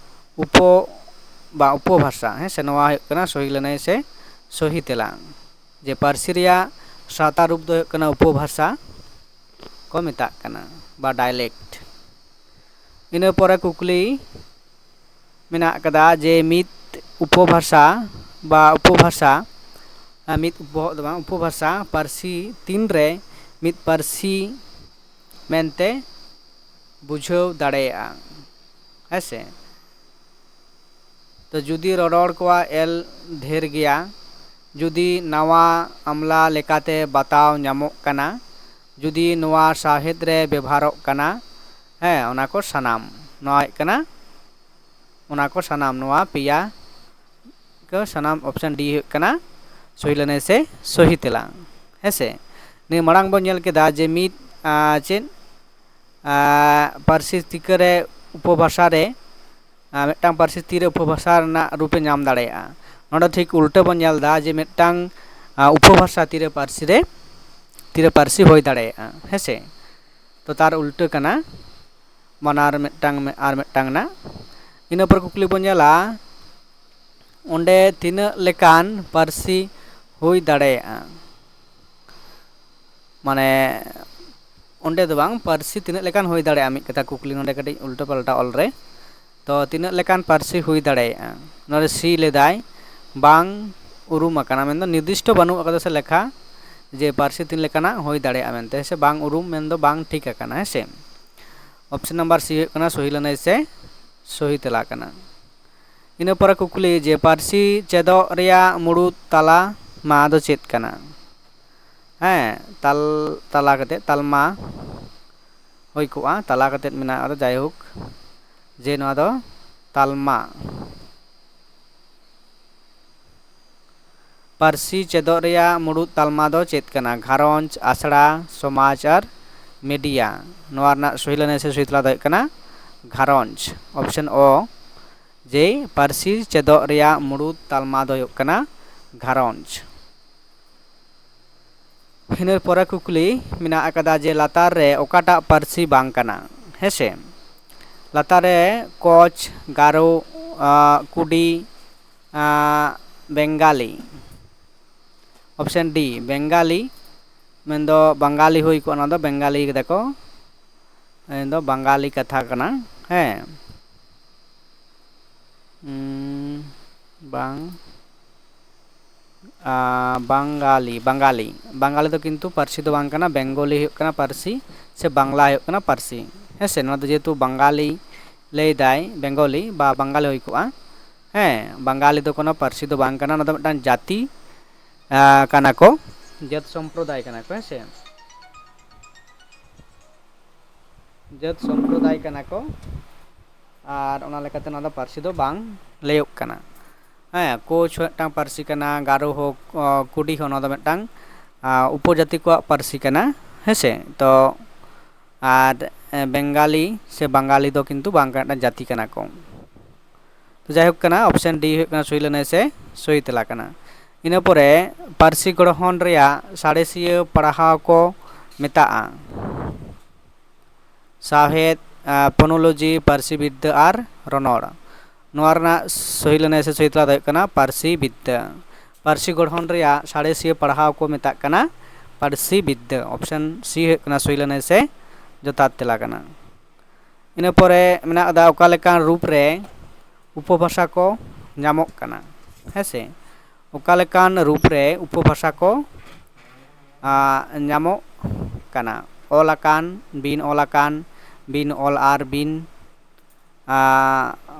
ᱩᱯᱚ ᱵᱟ ᱩᱯᱚᱵᱷᱟᱥᱟ᱾ ᱦᱮᱸ ᱥᱮ, ᱱᱚᱣᱟ ᱦᱩᱭᱩᱜ ᱠᱟᱱᱟ ᱥᱚᱦᱤ ᱞᱮᱱᱟᱭ ᱥᱮ ᱥᱚᱦᱤ ᱛᱮᱞᱟ᱾ ᱡᱮ ᱯᱟᱹᱨᱥᱤ ᱨᱮᱭᱟᱜ ᱥᱟᱶᱛᱟ ᱨᱩᱯ ᱫᱚ ᱦᱩᱭᱩᱜ ᱠᱟᱱᱟ ᱩᱯᱚᱵᱷᱟᱥᱟ ᱠᱚ ᱢᱮᱛᱟᱜ ᱠᱟᱱᱟ ᱵᱟ ᱰᱟᱭᱞᱮᱠᱴ᱾ ᱤᱱᱟᱹ ᱯᱚᱨᱮ ᱠᱩᱠᱞᱤ ᱢᱮᱱᱟᱜ ᱟᱠᱟᱫᱟ ᱡᱮ ᱢᱤᱫ ᱩᱯᱚᱵᱷᱟᱥᱟ ᱵᱟ ᱩᱯᱚᱵᱷᱟᱥᱟ, ᱢᱤᱫ ᱩᱯᱚ ᱫᱚ ᱵᱟᱝ, ᱩᱯᱚᱵᱷᱟᱥᱟ ᱯᱟᱹᱨᱥᱤ ᱛᱤᱱᱨᱮ ᱢᱤᱫ ᱯᱟᱹᱨᱥᱤ ᱢᱮᱱᱛᱮ ᱵᱩᱡᱷᱟᱹᱣ ᱫᱟᱲᱮᱭᱟᱜᱼᱟ᱾ ᱦᱮᱸ ᱥᱮ, ᱛᱚ ᱡᱩᱫᱤ ᱨᱚᱨᱚᱲ ᱠᱚᱣᱟᱜ ᱮᱞ ᱰᱷᱮᱨ ᱜᱮᱭᱟ, ᱡᱩᱫᱤ ᱱᱟᱣᱟ ᱟᱢᱞᱟ ᱞᱮᱠᱟᱛᱮ ᱵᱟᱛᱟᱣ ᱧᱟᱢᱚᱜ ᱠᱟᱱᱟ, ᱡᱩᱫᱤ ᱱᱚᱣᱟ ᱥᱟᱶᱦᱮᱫ ᱨᱮ ᱵᱮᱵᱷᱟᱨᱚᱜ ᱠᱟᱱᱟ, ᱦᱮᱸ, ᱚᱱᱟ ᱠᱚ ᱥᱟᱱᱟᱢ, ᱱᱚᱣᱟ ᱦᱩᱭᱩᱜ ᱠᱟᱱᱟ, ᱚᱱᱟ ᱠᱚ ᱥᱟᱱᱟᱢ, ᱱᱚᱣᱟ ᱯᱮᱭᱟ ᱠᱚ ᱥᱟᱱᱟᱢ ᱚᱯᱥᱮᱱ ᱰᱤ ᱦᱩᱭᱩᱜ ᱠᱟᱱᱟ ᱥᱚᱦᱤ ᱞᱮᱱᱟᱭ ᱥᱮ ᱥᱚᱦᱤ ᱛᱮᱞᱟ᱾ ᱦᱮᱸ ᱥᱮ, ᱱᱤᱭᱟᱹ ᱢᱟᱲᱟᱝ ᱵᱚᱱ ᱧᱮᱞ ᱠᱮᱫᱟ ᱡᱮ ᱢᱤᱫ, ᱟᱸ, ᱪᱮᱫ, ᱟᱸ, ᱯᱟᱹᱨᱥᱤ ᱛᱤᱠᱟᱹ ᱨᱮ ᱩᱯᱚᱵᱷᱟᱥᱟ ᱨᱮ, ᱟᱸ, ᱢᱤᱫᱴᱟᱝ ᱯᱟᱹᱨᱥᱤ ᱛᱤᱨᱮ ᱩᱯᱚᱵᱷᱟᱥᱟ ᱨᱮᱱᱟᱜ ᱨᱩᱯᱮ ᱧᱟᱢ ᱫᱟᱲᱮᱭᱟᱜᱼᱟ᱾ ᱱᱚᱰᱮ ᱴᱷᱤᱠ ᱩᱞᱴᱟᱹ ᱵᱚᱱ ᱧᱮᱞ ᱮᱫᱟ ᱡᱮ ᱢᱤᱫᱴᱟᱝ, ᱟᱸ, ᱩᱯᱚᱵᱷᱟᱥᱟ ᱛᱤᱨᱮ ᱯᱟᱹᱨᱥᱤ ᱨᱮ ᱛᱤᱨᱮ ᱯᱟᱹᱨᱥᱤ ᱦᱩᱭ ᱫᱟᱲᱮᱭᱟᱜᱼᱟ, ᱦᱮᱸ ᱥᱮ? ᱛᱚ ᱛᱟᱨ ᱩᱞᱴᱟᱹ ᱠᱟᱱᱟ, ᱵᱟᱱᱟᱨ ᱢᱤᱫᱴᱟᱝ ᱢᱮ-, ᱟᱨ ᱢᱤᱫᱴᱟᱝ ᱨᱮᱱᱟᱜ᱾ ᱤᱱᱟᱹ ᱯᱚᱨ ᱠᱩᱠᱞᱤ ᱵᱚᱱ ᱧᱮᱞᱟ, ᱚᱸᱰᱮ ᱛᱤᱱᱟᱹᱜ ᱞᱮᱠᱟᱱ ᱯᱟᱹᱨᱥᱤ ᱦᱩᱭ ᱫᱟᱲᱮᱭᱟᱜᱼᱟ? ᱢᱟᱱᱮ ᱚᱸᱰᱮ ᱫᱚ ᱵᱟᱝ, ᱯᱟᱹᱨᱥᱤ ᱛᱤᱱᱟᱹᱜ ᱞᱮᱠᱟᱱ ᱦᱩᱭ ᱫᱟᱲᱮᱭᱟᱜᱼᱟ, ᱢᱤᱫ ᱠᱟᱛᱷᱟ ᱠᱩᱠᱞᱤ ᱱᱚᱰᱮ ᱠᱟᱹᱴᱤᱡ ᱩᱞᱴᱟᱹ ᱯᱟᱞᱴᱟ ᱚᱞ ᱨᱮ᱾ ᱛᱚ ᱛᱤᱱᱟᱹᱜ ᱞᱮᱠᱟᱱ ᱯᱟᱹᱨᱥᱤ ᱦᱩᱭ ᱫᱟᱲᱮᱭᱟᱜᱼᱟ? ᱱᱚᱰᱮ ᱥᱤ ᱞᱮᱫᱟᱭ ᱵᱟᱝ ᱩᱨᱩᱢ ᱟᱠᱟᱱᱟ, ᱢᱮᱱᱫᱚ ᱱᱤᱨᱫᱤᱥᱴᱚ ᱵᱟᱹᱱᱩᱜ ᱟᱠᱟᱫᱟ ᱥᱮ ᱞᱮᱠᱷᱟ ᱡᱮ ᱯᱟᱹᱨᱥᱤ ᱛᱤᱱ ᱞᱮᱠᱟᱱᱟᱜ ᱦᱩᱭ ᱫᱟᱲᱮᱭᱟᱜᱼᱟ ᱢᱮᱱᱛᱮ, ᱦᱮᱸ ᱥᱮ? ᱵᱟᱝ ᱩᱨᱩᱢ ᱢᱮᱱᱫᱚ ᱵᱟᱝ ᱴᱷᱤᱠ ᱟᱠᱟᱱᱟ, ᱦᱮᱸ ᱥᱮ? ᱚᱯᱥᱮᱱ ᱱᱟᱢᱵᱟᱨ ᱥᱤ ᱦᱩᱭᱩᱜ ᱠᱟᱱᱟ ᱥᱚᱦᱤ ᱞᱟᱹᱱᱟᱹᱭ ᱥᱮ ᱥᱚᱦᱤ ᱛᱮᱞᱟ ᱠᱟᱱᱟ᱾ ᱤᱱᱟᱹ ᱯᱚᱨᱮ ᱠᱩᱠᱞᱤ ᱡᱮ ᱯᱟᱹᱨᱥᱤ ᱪᱮᱫᱚᱜ ᱨᱮᱭᱟᱜ ᱢᱩᱲᱩᱫ ᱛᱟᱞᱟ ᱢᱟ ᱫᱚ ᱪᱮᱫ ᱠᱟᱱᱟ? ᱦᱮᱸ, ᱛᱟᱞ-, ᱛᱟᱞᱟ ᱠᱟᱛᱮᱫ ᱛᱟᱞᱢᱟ ᱦᱩᱭ ᱠᱚᱜᱼᱟ, ᱛᱟᱞᱟ ᱠᱟᱛᱮᱫ ᱢᱮᱱᱟᱜ ᱟᱠᱟᱫᱟ, ᱡᱟᱭᱦᱳᱠ, ᱡᱮ ᱱᱚᱣᱟ ᱫᱚ ᱛᱟᱞᱢᱟ᱾ ᱯᱟᱹᱨᱥᱤ ᱪᱮᱫᱚᱜ ᱨᱮᱭᱟᱜ ᱢᱩᱲᱩᱫ ᱛᱟᱞᱢᱟ ᱫᱚ ᱪᱮᱫ ᱠᱟᱱᱟ? ᱜᱷᱟᱨᱚᱸᱡᱽ, ᱟᱥᱲᱟ, ᱥᱚᱢᱟᱡᱽ ᱟᱨ ᱢᱤᱰᱤᱭᱟ᱾ ᱱᱚᱣᱟ ᱨᱮᱱᱟᱜ ᱥᱚᱦᱤ ᱞᱟᱹᱱᱟᱹᱭ ᱥᱮ ᱥᱚᱦᱤ ᱛᱮᱞᱟ ᱫᱚ ᱦᱩᱭᱩᱜ ᱠᱟᱱᱟ ᱜᱷᱟᱨᱚᱸᱡᱽ, ᱚᱯᱥᱮᱱ ᱚ, ᱡᱮ ᱯᱟᱹᱨᱥᱤ ᱪᱮᱫᱚᱜ ᱨᱮᱭᱟᱜ ᱢᱩᱲᱩᱫ ᱛᱟᱞᱢᱟ ᱫᱚ ᱦᱩᱭᱩᱜ ᱠᱟᱱᱟ ᱜᱷᱟᱨᱚᱸᱡᱽ᱾ ᱤᱱᱟᱹ ᱯᱚᱨᱮ ᱠᱩᱠᱞᱤ ᱢᱮᱱᱟᱜ ᱟᱠᱟᱫᱟ ᱡᱮ ᱞᱟᱛᱟᱨ ᱨᱮ ᱚᱠᱟᱴᱟᱜ ᱯᱟᱹᱨᱥᱤ ᱵᱟᱝ ᱠᱟᱱᱟ? ᱦᱮᱸ ᱥᱮ, ᱞᱟᱛᱟᱨ ᱨᱮ ᱠᱚᱪ, ᱜᱟᱨᱳ, ᱟᱸ, ᱠᱩᱰᱤ, ᱟᱸ, ᱵᱮᱝᱜᱟᱞᱤ᱾ ᱚᱯᱥᱮᱱ ᱰᱤ, ᱵᱮᱝᱜᱟᱞᱤ ᱢᱮᱱᱫᱚ ᱵᱟᱝᱜᱟᱞᱤ ᱦᱩᱭ ᱠᱚᱜᱼᱟ, ᱱᱚᱣᱟ ᱫᱚ ᱵᱮᱝᱜᱟᱞᱤ ᱠᱮᱫᱟ ᱠᱚ, ᱢᱮᱱᱫᱚ ᱵᱟᱝᱜᱟᱞᱤ ᱠᱟᱛᱷᱟ ᱠᱟᱱᱟ᱾ ᱦᱮᱸ, ᱩᱸ, ᱵᱟᱝ, ᱟ, ᱵᱟᱝᱜᱟᱞᱤ, ᱵᱟᱝᱜᱟᱞᱤ, ᱵᱟᱝᱜᱟᱞᱤ ᱫᱚ ᱠᱤᱱᱛᱩ ᱯᱟᱹᱨᱥᱤ ᱫᱚ ᱵᱟᱝ ᱠᱟᱱᱟ, ᱵᱮᱝᱜᱚᱞᱤ ᱦᱩᱭᱩᱜ ᱠᱟᱱᱟ ᱯᱟᱹᱨᱥᱤ, ᱥᱮ ᱵᱟᱝᱞᱟ ᱦᱩᱭᱩᱜ ᱠᱟᱱᱟ ᱯᱟᱹᱨᱥᱤ᱾ ᱦᱮᱸ ᱥᱮ, ᱱᱚᱣᱟ ᱫᱚ ᱡᱮᱦᱮᱛᱩ ᱵᱟᱝᱜᱟᱞᱤ ᱞᱟᱹᱭᱫᱟᱭ, ᱵᱮᱝᱜᱚᱞᱤ ᱵᱟ ᱵᱟᱝᱜᱟᱞᱤ ᱦᱩᱭ ᱠᱚᱜᱼᱟ᱾ ᱦᱮᱸ, ᱵᱟᱝᱜᱟᱞᱤ ᱫᱚ ᱠᱳᱱᱳ ᱯᱟᱹᱨᱥᱤ ᱫᱚ ᱵᱟᱝ ᱠᱟᱱᱟ, ᱚᱱᱟ ᱫᱚ ᱢᱤᱫᱴᱟᱝ ᱡᱟᱹᱛᱤ, ᱟ, ᱠᱟᱱᱟ ᱠᱚ, ᱡᱟᱹᱛ ᱥᱚᱢᱯᱨᱚᱫᱟᱭ ᱠᱟᱱᱟ ᱠᱚ, ᱦᱮᱸ ᱥᱮ? ᱡᱟᱹᱛ ᱥᱚᱢᱯᱨᱚᱫᱟᱭ ᱠᱟᱱᱟ ᱠᱚ, ᱟᱨ ᱚᱱᱟ ᱞᱮᱠᱟᱛᱮ ᱱᱚᱣᱟ ᱫᱚ ᱯᱟᱹᱨᱥᱤ ᱫᱚ ᱵᱟᱝ ᱞᱟᱹᱭᱚᱜ ᱠᱟᱱᱟ᱾ ᱦᱮᱸ, ᱠᱳᱪ ᱦᱚᱸ ᱢᱤᱫᱴᱟᱝ ᱯᱟᱹᱨᱥᱤ ᱠᱟᱱᱟ, ᱜᱟᱨᱳ ᱦᱳᱠ, ᱚ, ᱠᱩᱰᱤ ᱦᱚᱸ, ᱱᱚᱣᱟ ᱫᱚ ᱢᱤᱫᱴᱟᱝ, ᱟ, ᱩᱯᱚᱡᱟᱹᱛᱤ ᱠᱚᱣᱟᱜ ᱯᱟᱹᱨᱥᱤ ᱠᱟᱱᱟ, ᱦᱮᱸ ᱥᱮ? ᱛᱚ, ᱟᱨ, ᱮ, ᱵᱮᱝᱜᱟᱞᱤ ᱥᱮ ᱵᱟᱝᱜᱟᱞᱤ ᱫᱚ ᱠᱤᱱᱛᱩ ᱵᱟᱝ ᱠᱟᱱᱟ, ᱢᱤᱫᱴᱟᱝ ᱡᱟᱹᱛᱤ ᱠᱟᱱᱟ ᱠᱚ᱾ ᱛᱚ, ᱡᱟᱭᱦᱳᱠ ᱠᱟᱱᱟ, ᱚᱯᱥᱮᱱ ᱰᱤ ᱦᱩᱭᱩᱜ ᱠᱟᱱᱟ ᱥᱚᱦᱤ ᱞᱟᱹᱱᱟᱹᱭ ᱥᱮ ᱥᱚᱦᱤ ᱛᱮᱞᱟ ᱠᱟᱱᱟ᱾ ᱤᱱᱟᱹ ᱯᱚᱨᱮ ᱯᱟᱹᱨᱥᱤ ᱜᱚᱲᱦᱚᱱ ᱨᱮᱭᱟᱜ ᱥᱟᱬᱮᱥᱤᱭᱟᱹ ᱯᱟᱲᱦᱟᱣ ᱠᱚ ᱢᱮᱛᱟᱜᱼᱟ ᱥᱟᱶᱦᱮᱫ, ᱯᱷᱳᱱᱳᱞᱚᱡᱤ, ᱯᱟᱹᱨᱥᱤ ᱵᱤᱫᱽᱫᱟᱹ ᱟᱨ ᱨᱚᱱᱚᱲ᱾ ᱱᱚᱣᱟ ᱨᱮᱱᱟᱜ ᱥᱚᱦᱤ ᱞᱟᱹᱱᱟᱹᱭ ᱥᱮ ᱥᱚᱦᱤ ᱛᱮᱞᱟ ᱫᱚ ᱦᱩᱭᱩᱜ ᱠᱟᱱᱟ ᱯᱟᱹᱨᱥᱤ ᱵᱤᱫᱽᱫᱟᱹ᱾ ᱯᱟᱹᱨᱥᱤ ᱜᱚᱲᱦᱚᱱ ᱨᱮᱭᱟᱜ ᱥᱟᱬᱮᱥᱤᱭᱟᱹ ᱯᱟᱲᱦᱟᱣ ᱠᱚ ᱢᱮᱛᱟᱜ ᱠᱟᱱᱟ ᱯᱟᱹᱨᱥᱤ ᱵᱤᱫᱽᱫᱟᱹ᱾ ᱚᱯᱥᱮᱱ ᱥᱤ ᱦᱩᱭᱩᱜ ᱠᱟᱱᱟ ᱥᱚᱦᱤ ᱞᱟᱹᱱᱟᱹᱭ ᱥᱮ ᱡᱚᱛᱷᱟᱛ ᱛᱮᱞᱟ ᱠᱟᱱᱟ᱾ ᱤᱱᱟᱹ ᱯᱚᱨᱮ ᱢᱮᱱᱟᱜ ᱟᱠᱟᱫᱟ ᱚᱠᱟ ᱞᱮᱠᱟᱱ ᱨᱩᱯ ᱨᱮ ᱩᱯᱚᱵᱷᱟᱥᱟ ᱠᱚ ᱧᱟᱢᱚᱜ ᱠᱟᱱᱟ, ᱦᱮᱸ ᱥᱮ? ᱚᱠᱟ ᱞᱮᱠᱟᱱ ᱨᱩᱯ ᱨᱮ ᱩᱯᱚᱵᱷᱟᱥᱟ ᱠᱚ ᱧᱟᱢᱚᱜ ᱠᱟᱱᱟ? ᱚᱞ ᱟᱠᱟᱱ, ᱵᱤᱱ ᱚᱞ ᱟᱠᱟᱱ, ᱵᱤᱱ ᱚᱞ ᱟᱨ ᱵᱤᱱ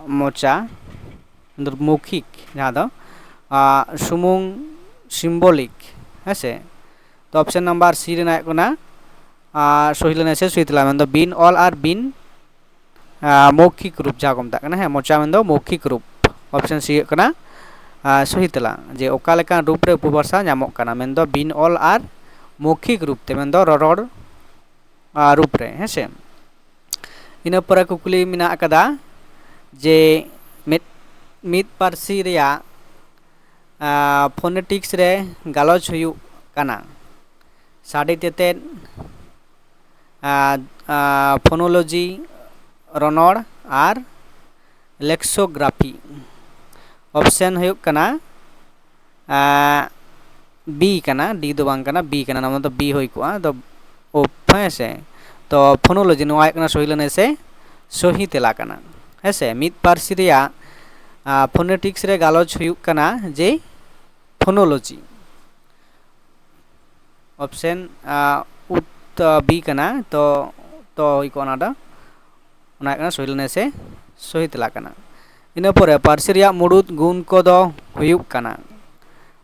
ᱢᱚᱪᱟ, ᱢᱳᱠᱷᱤᱠ, ᱡᱟᱦᱟᱸ ᱫᱚ ᱥᱩᱢᱩᱝ ᱥᱤᱢᱵᱚᱞᱤᱠ, ᱦᱮᱸ ᱥᱮ? ᱛᱚ ᱚᱯᱥᱮᱱ ᱱᱟᱢᱵᱟᱨ ᱥᱤ ᱨᱮᱱᱟᱜ ᱦᱩᱭᱩᱜ ᱠᱟᱱᱟ ᱥᱚᱦᱤ ᱞᱟᱹᱱᱟᱹᱭ ᱥᱮ ᱥᱚᱦᱤ ᱛᱮᱞᱟ, ᱢᱮᱱᱫᱚ ᱵᱤᱱ ᱚᱞ ᱟᱨ ᱵᱤᱱ ᱢᱳᱠᱷᱤᱠ ᱨᱩᱯ ᱡᱟᱦᱟᱸ ᱠᱚ ᱢᱮᱛᱟᱜ ᱠᱟᱱᱟ, ᱦᱮᱸ, ᱢᱚᱪᱟ ᱢᱮᱱᱫᱚ ᱢᱳᱠᱷᱤᱠ ᱨᱩᱯ᱾ ᱚᱯᱥᱮᱱ ᱥᱤ ᱦᱩᱭᱩᱜ ᱠᱟᱱᱟ ᱥᱚᱦᱤ ᱛᱮᱞᱟ, ᱡᱮ ᱚᱠᱟ ᱞᱮᱠᱟᱱ ᱨᱩᱯ ᱨᱮ ᱩᱯᱚᱵᱷᱟᱥᱟ ᱧᱟᱢᱚᱜ ᱠᱟᱱᱟ, ᱢᱮᱱᱫᱚ ᱵᱤᱱ ᱚᱞ ᱟᱨ ᱢᱳᱠᱷᱤᱠ ᱨᱩᱯ ᱛᱮ, ᱢᱮᱱᱫᱚ ᱨᱚᱨᱚᱲ ᱨᱩᱯ ᱨᱮ, ᱦᱮᱸ ᱥᱮ? ᱤᱱᱟᱹ ᱯᱚᱨᱮ ᱠᱩᱠᱞᱤ ᱢᱮᱱᱟᱜ ᱟᱠᱟᱫᱟ ᱡᱮ ᱢᱤᱫ ᱢᱤᱫ ᱯᱟᱹᱨᱥᱤ ᱨᱮᱭᱟᱜ ᱯᱷᱳᱱᱮᱴᱤᱠᱥ ᱨᱮ ᱜᱟᱞᱚᱪ ᱦᱩᱭᱩᱜ ᱠᱟᱱᱟ ᱥᱟᱰᱮ ᱛᱮᱛᱮᱫ, ᱯᱷᱳᱱᱳᱞᱚᱡᱤ, ᱨᱚᱱᱚᱲ ᱟᱨ ᱞᱮᱠᱥᱳᱜᱨᱟᱯᱷᱤ᱾ ᱚᱯᱥᱮᱱ ᱦᱩᱭᱩᱜ ᱠᱟᱱᱟ ᱵᱤ ᱠᱟᱱᱟ, ᱰᱤ ᱫᱚ ᱵᱟᱝ ᱠᱟᱱᱟ, ᱵᱤ ᱠᱟᱱᱟ, ᱱᱚᱣᱟ ᱫᱚ ᱵᱤ ᱦᱩᱭ ᱠᱚᱜᱼᱟ, ᱫᱚ ᱳᱯ, ᱦᱮᱸ ᱥᱮ? ᱛᱚ ᱯᱷᱳᱱᱳᱞᱚᱡᱤ ᱱᱚᱣᱟ ᱦᱩᱭᱩᱜ ᱠᱟᱱᱟ ᱥᱚᱦᱤ ᱞᱟᱹᱱᱟᱹᱭ ᱥᱮ ᱥᱚᱦᱤ ᱛᱮᱞᱟ ᱠᱟᱱᱟ, ᱦᱮᱸ ᱥᱮ? ᱢᱤᱫ ᱯᱟᱹᱨᱥᱤ ᱨᱮᱭᱟᱜ ᱯᱷᱳᱱᱮᱴᱤᱠᱥ ᱨᱮ ᱜᱟᱞᱚᱪ ᱦᱩᱭᱩᱜ ᱠᱟᱱᱟ ᱡᱮ ᱯᱷᱳᱱᱳᱞᱚᱡᱤ᱾ ᱚᱯᱥᱮᱱ ᱩᱛ ᱵᱤ ᱠᱟᱱᱟ, ᱛᱚ ᱛᱚ ᱦᱩᱭ ᱠᱚᱜᱼᱟ ᱚᱱᱟ ᱫᱚ, ᱚᱱᱟ ᱦᱩᱭᱩᱜ ᱠᱟᱱᱟ ᱥᱚᱦᱤ ᱞᱟᱹᱱᱟᱹᱭ ᱥᱮ ᱥᱚᱦᱤ ᱛᱮᱞᱟ ᱠᱟᱱᱟ᱾ ᱤᱱᱟᱹ ᱯᱚᱨᱮ ᱯᱟᱹᱨᱥᱤ ᱨᱮᱭᱟᱜ ᱢᱩᱲᱩᱫ ᱜᱩᱱ ᱠᱚᱫᱚ ᱦᱩᱭᱩᱜ ᱠᱟᱱᱟ,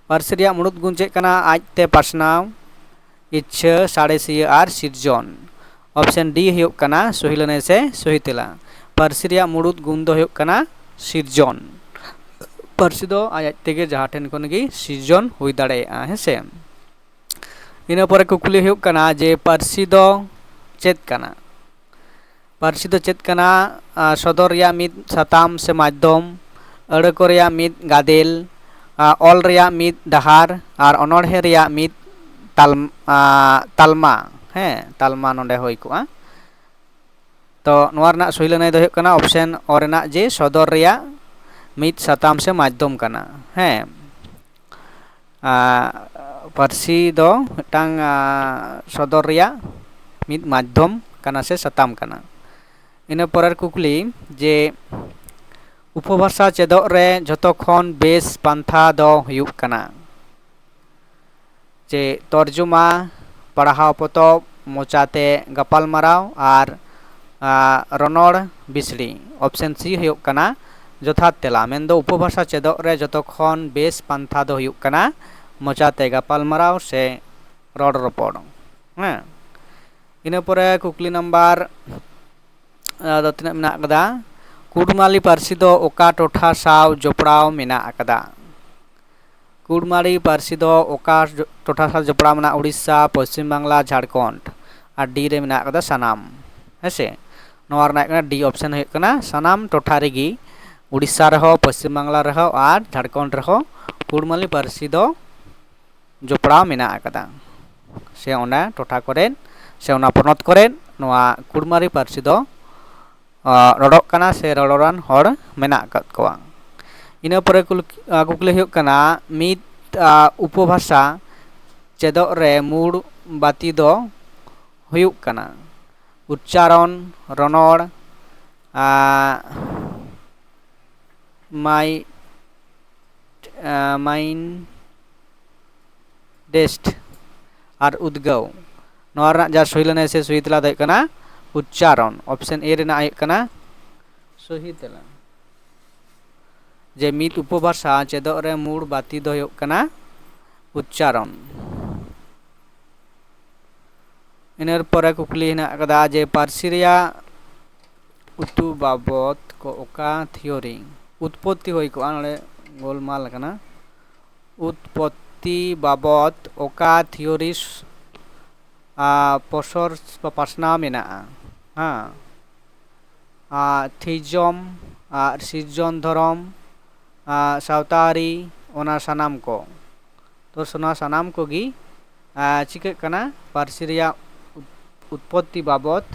ᱯᱟᱹᱨᱥᱤ ᱨᱮᱭᱟᱜ ᱢᱩᱲᱩᱫ ᱜᱩᱱ ᱪᱮᱫ ᱠᱟᱱᱟ? ᱟᱡᱛᱮ ᱯᱟᱥᱱᱟᱣ, ᱤᱪᱪᱷᱟᱹ, ᱥᱟᱬᱮᱥᱤᱭᱟᱹ ᱟᱨ ᱥᱤᱨᱡᱚᱱ᱾ ᱚᱯᱥᱮᱱ ᱰᱤ ᱦᱩᱭᱩᱜ ᱠᱟᱱᱟ ᱥᱚᱦᱤ ᱞᱟᱹᱱᱟᱹᱭ ᱥᱮ ᱥᱚᱦᱤ ᱛᱮᱞᱟ᱾ ᱯᱟᱹᱨᱥᱤ ᱨᱮᱭᱟᱜ ᱢᱩᱲᱩᱫ ᱜᱩᱱ ᱫᱚ ᱦᱩᱭᱩᱜ ᱠᱟᱱᱟ ᱥᱤᱨᱡᱚᱱ᱾ ᱯᱟᱹᱨᱥᱤ ᱫᱚ ᱟᱡ ᱟᱡ ᱛᱮᱜᱮ ᱡᱟᱦᱟᱸ ᱴᱷᱮᱱ ᱠᱷᱚᱱ ᱜᱮ ᱥᱤᱨᱡᱚᱱ ᱦᱩᱭ ᱫᱟᱲᱮᱭᱟᱜᱼᱟ, ᱦᱮᱸ ᱥᱮ? ᱤᱱᱟᱹ ᱯᱚᱨᱮ ᱠᱩᱠᱞᱤ ᱦᱩᱭᱩᱜ ᱠᱟᱱᱟ ᱡᱮ ᱯᱟᱹᱨᱥᱤ ᱫᱚ ᱪᱮᱫ ᱠᱟᱱᱟ? ᱯᱟᱹᱨᱥᱤ ᱫᱚ ᱪᱮᱫ ᱠᱟᱱᱟ? ᱥᱚᱫᱚᱨ ᱨᱮᱭᱟᱜ ᱢᱤᱫ ᱥᱟᱛᱟᱢ ᱥᱮ ᱢᱟᱫᱽᱫᱷᱚᱢ, ᱟᱹᱲᱟᱹ ᱠᱚ ᱨᱮᱭᱟᱜ ᱢᱤᱫ ᱜᱟᱫᱮᱞ, ᱟᱸ, ᱚᱞ ᱨᱮᱭᱟᱜ ᱢᱤᱫ ᱰᱟᱦᱟᱨ ᱟᱨ ᱚᱱᱚᱬᱦᱮ ᱨᱮᱭᱟᱜ ᱢᱤᱫ ᱛᱟᱞ-, ᱟᱸ, ᱛᱟᱞᱢᱟ᱾ ᱦᱮᱸ, ᱛᱟᱞᱢᱟ ᱱᱚᱰᱮ ᱦᱩᱭ ᱠᱚᱜᱼᱟ᱾ ᱛᱚ ᱱᱚᱣᱟ ᱨᱮᱱᱟᱜ ᱥᱩᱭ ᱞᱟᱹᱱᱟᱹᱭ ᱫᱚ ᱦᱩᱭᱩᱜ ᱠᱟᱱᱟ ᱚᱯᱥᱮᱱ ᱚ ᱨᱮᱱᱟᱜ ᱡᱮ ᱥᱚᱫᱚᱨ ᱨᱮᱭᱟᱜ ᱢᱤᱫ ᱥᱟᱛᱟᱢ ᱥᱮ ᱢᱟᱫᱽᱫᱷᱚᱢ ᱠᱟᱱᱟ᱾ ᱦᱮᱸ, ᱟᱸ, ᱯᱟᱹᱨᱥᱤ ᱫᱚ ᱢᱤᱫᱴᱟᱝ, ᱟᱸ, ᱥᱚᱫᱚᱨ ᱨᱮᱭᱟᱜ ᱢᱤᱫ ᱢᱟᱫᱽᱫᱷᱚᱢ ᱠᱟᱱᱟ ᱥᱮ ᱥᱟᱛᱟᱢ ᱠᱟᱱᱟ᱾ ᱤᱱᱟᱹ ᱯᱚᱨᱮᱨ ᱠᱩᱠᱞᱤ ᱡᱮ ᱩᱯᱚᱵᱷᱟᱥᱟ ᱪᱮᱫᱚᱜ ᱨᱮ ᱡᱷᱚᱛᱚ ᱠᱷᱚᱱ ᱵᱮᱥ ᱯᱟᱱᱛᱷᱟ ᱫᱚ ᱦᱩᱭᱩᱜ ᱠᱟᱱᱟ ᱡᱮ ᱛᱚᱨᱡᱚᱢᱟ, ᱯᱟᱲᱦᱟᱣ ᱯᱚᱛᱚᱵ, ᱢᱚᱪᱟᱛᱮ ᱜᱟᱯᱟᱞᱢᱟᱨᱟᱣ ᱟᱨ, ᱟᱸ, ᱨᱚᱱᱚᱲ ᱵᱤᱥᱲᱤ᱾ ᱚᱯᱥᱮᱱ ᱥᱤ ᱦᱩᱭᱩᱜ ᱠᱟᱱᱟ ᱡᱚᱛᱷᱟᱛ ᱛᱮᱞᱟ᱾ ᱢᱮᱱᱫᱚ ᱩᱯᱚᱵᱷᱟᱥᱟ ᱪᱮᱫᱚᱜ ᱨᱮ ᱡᱚᱛᱚ ᱠᱷᱚᱱ ᱵᱮᱥ ᱯᱟᱱᱛᱷᱟ ᱫᱚ ᱦᱩᱭᱩᱜ ᱠᱟᱱᱟ ᱢᱚᱪᱟᱛᱮ ᱜᱟᱯᱟᱞᱢᱟᱨᱟᱣ ᱥᱮ ᱨᱚᱲ ᱨᱚᱯᱚᱲ᱾ ᱦᱮᱸ, ᱤᱱᱟᱹ ᱯᱚᱨᱮ ᱠᱩᱠᱞᱤ ᱱᱟᱢᱵᱟᱨ, ᱟᱫᱚ ᱛᱤᱱᱟᱹᱜ ᱢᱮᱱᱟᱜ ᱟᱠᱟᱫᱟ? ᱠᱩᱲᱢᱟᱞᱤ ᱯᱟᱹᱨᱥᱤ ᱫᱚ ᱚᱠᱟ ᱴᱚᱴᱷᱟ ᱥᱟᱶ ᱡᱚᱯᱲᱟᱣ ᱢᱮᱱᱟᱜ ᱟᱠᱟᱫᱟ? ᱠᱩᱲᱢᱟᱞᱤ ᱯᱟᱹᱨᱥᱤ ᱫᱚ ᱚᱠᱟ ᱡᱚ-, ᱴᱚᱴᱷᱟ ᱥᱟᱶ ᱡᱚᱯᱲᱟᱣ ᱢᱮᱱᱟᱜᱼᱟ? ᱩᱲᱤᱥᱥᱟ, ᱯᱚᱥᱪᱤᱢ ᱵᱟᱝᱞᱟ, ᱡᱷᱟᱲᱠᱷᱚᱸᱰ᱾ ᱟᱨ ᱰᱤ ᱨᱮ ᱢᱮᱱᱟᱜ ᱟᱠᱟᱫᱟ ᱥᱟᱱᱟᱢ᱾ ᱦᱮᱸᱥᱮ, ᱱᱚᱣᱟ ᱨᱮᱱᱟᱜ ᱦᱩᱭᱩᱜ ᱠᱟᱱᱟ, ᱰᱤ ᱚᱯᱥᱮᱱ ᱦᱩᱭᱩᱜ ᱠᱟᱱᱟ ᱥᱟᱱᱟᱢ ᱴᱚᱴᱷᱟ ᱨᱮᱜᱮ, ᱩᱲᱤᱥᱥᱟ ᱨᱮᱦᱚᱸ, ᱯᱚᱥᱪᱤᱢ ᱵᱟᱝᱞᱟ ᱨᱮᱦᱚᱸ ᱟᱨ ᱡᱷᱟᱲᱠᱷᱚᱸᱰ ᱨᱮᱦᱚᱸ ᱠᱩᱲᱢᱟᱞᱤ ᱯᱟᱹᱨᱥᱤ ᱫᱚ ᱡᱚᱯᱲᱟᱣ ᱢᱮᱱᱟᱜ ᱟᱠᱟᱫᱟ, ᱥᱮ ᱚᱱᱟ ᱴᱚᱴᱷᱟ ᱠᱚᱨᱮ ᱥᱮ ᱚᱱᱟ ᱯᱚᱱᱚᱛ ᱠᱚᱨᱮ ᱱᱚᱣᱟ ᱠᱩᱲᱢᱟᱨᱤ ᱯᱟᱹᱨᱥᱤ ᱫᱚ, ᱟ, ᱨᱚᱲᱚᱜ ᱠᱟᱱᱟ ᱥᱮ ᱨᱚᱲᱚᱲᱟᱱ ᱦᱚᱲ ᱢᱮᱱᱟᱜ ᱟᱠᱟᱫ ᱠᱚᱣᱟ᱾ ᱤᱱᱟᱹ ᱯᱚᱨᱮ ᱠᱩᱞ-, ᱟ, ᱠᱩᱠᱞᱤ ᱦᱩᱭᱩᱜ ᱠᱟᱱᱟ, ᱢᱤᱫ, ᱟ, ᱩᱯᱚᱵᱷᱟᱥᱟ ᱪᱮᱫᱚᱜ ᱨᱮ ᱢᱩᱲ ᱵᱟᱹᱛᱤ ᱫᱚ ᱦᱩᱭᱩᱜ ᱠᱟᱱᱟ ᱩᱪᱪᱟᱨᱚᱱ, ᱨᱚᱱᱚᱲ, ᱟ, ᱢᱟᱭ-, ᱟ, ᱢᱟᱭᱤᱱᱰ ᱰᱮᱥᱴ ᱟᱨ ᱩᱫᱽᱜᱟᱹᱣ᱾ ᱱᱚᱣᱟ ᱨᱮᱱᱟᱜ ᱡᱟ ᱥᱚᱦᱤ ᱞᱟᱹᱱᱟᱹᱭ ᱥᱮ ᱥᱚᱦᱤ ᱛᱮᱞᱟ ᱫᱚ ᱦᱩᱭᱩᱜ ᱠᱟᱱᱟ ᱩᱪᱪᱟᱨᱚᱱ᱾ ᱚᱯᱥᱮᱱ ᱮ ᱨᱮᱱᱟᱜ ᱦᱩᱭᱩᱜ ᱠᱟᱱᱟ ᱥᱚᱦᱤ ᱛᱮᱞᱟ᱾ ᱡᱮ ᱢᱤᱫ ᱩᱯᱚᱵᱷᱟᱥᱟ ᱪᱮᱫᱚᱜ ᱨᱮ ᱢᱩᱲ ᱵᱟᱹᱛᱤ ᱫᱚ ᱦᱩᱭᱩᱜ ᱠᱟᱱᱟ ᱩᱪᱪᱟᱨᱚᱱ᱾ ᱤᱱᱟᱹ ᱯᱚᱨᱮ ᱠᱩᱠᱞᱤ ᱦᱮᱱᱟᱜ ᱟᱠᱟᱫᱟ ᱡᱮ ᱯᱟᱹᱨᱥᱤ ᱨᱮᱭᱟᱜ ᱩᱛᱩ ᱵᱟᱵᱚᱛ ᱠᱚ ᱚᱠᱟ ᱛᱷᱤᱭᱳᱨᱤ ᱩᱛᱯᱚᱛᱛᱤ ᱦᱩᱭ ᱠᱚᱜᱼᱟ? ᱱᱚᱰᱮ ᱜᱳᱞᱢᱟᱞ ᱟᱠᱟᱱᱟ᱾ ᱩᱛᱯᱚᱛᱛᱤ ᱵᱟᱵᱚᱛ ᱚᱠᱟ ᱛᱷᱤᱭᱳᱨᱤ, ᱟ, ᱯᱚᱥᱚᱨ ᱯᱟᱥᱱᱟᱣ ᱢᱮᱱᱟᱜᱼᱟ? ᱦᱮᱸ, ᱟ, theism, ᱟ, ᱥᱤᱨᱡᱚᱱ ᱫᱷᱚᱨᱚᱢ, ᱟ, ᱥᱟᱶᱛᱟ ᱟᱹᱨᱤ, ᱚᱱᱟ ᱥᱟᱱᱟᱢ ᱠᱚ᱾ ᱛᱚ ᱚᱱᱟ ᱥᱟᱱᱟᱢ ᱠᱚᱜᱮ ᱪᱤᱠᱟᱹᱜ ᱠᱟᱱᱟ, ᱯᱟᱹᱨᱥᱤ ᱨᱮᱭᱟᱜ ᱩᱛᱯᱚᱛᱛᱤ ᱵᱟᱵᱚᱛ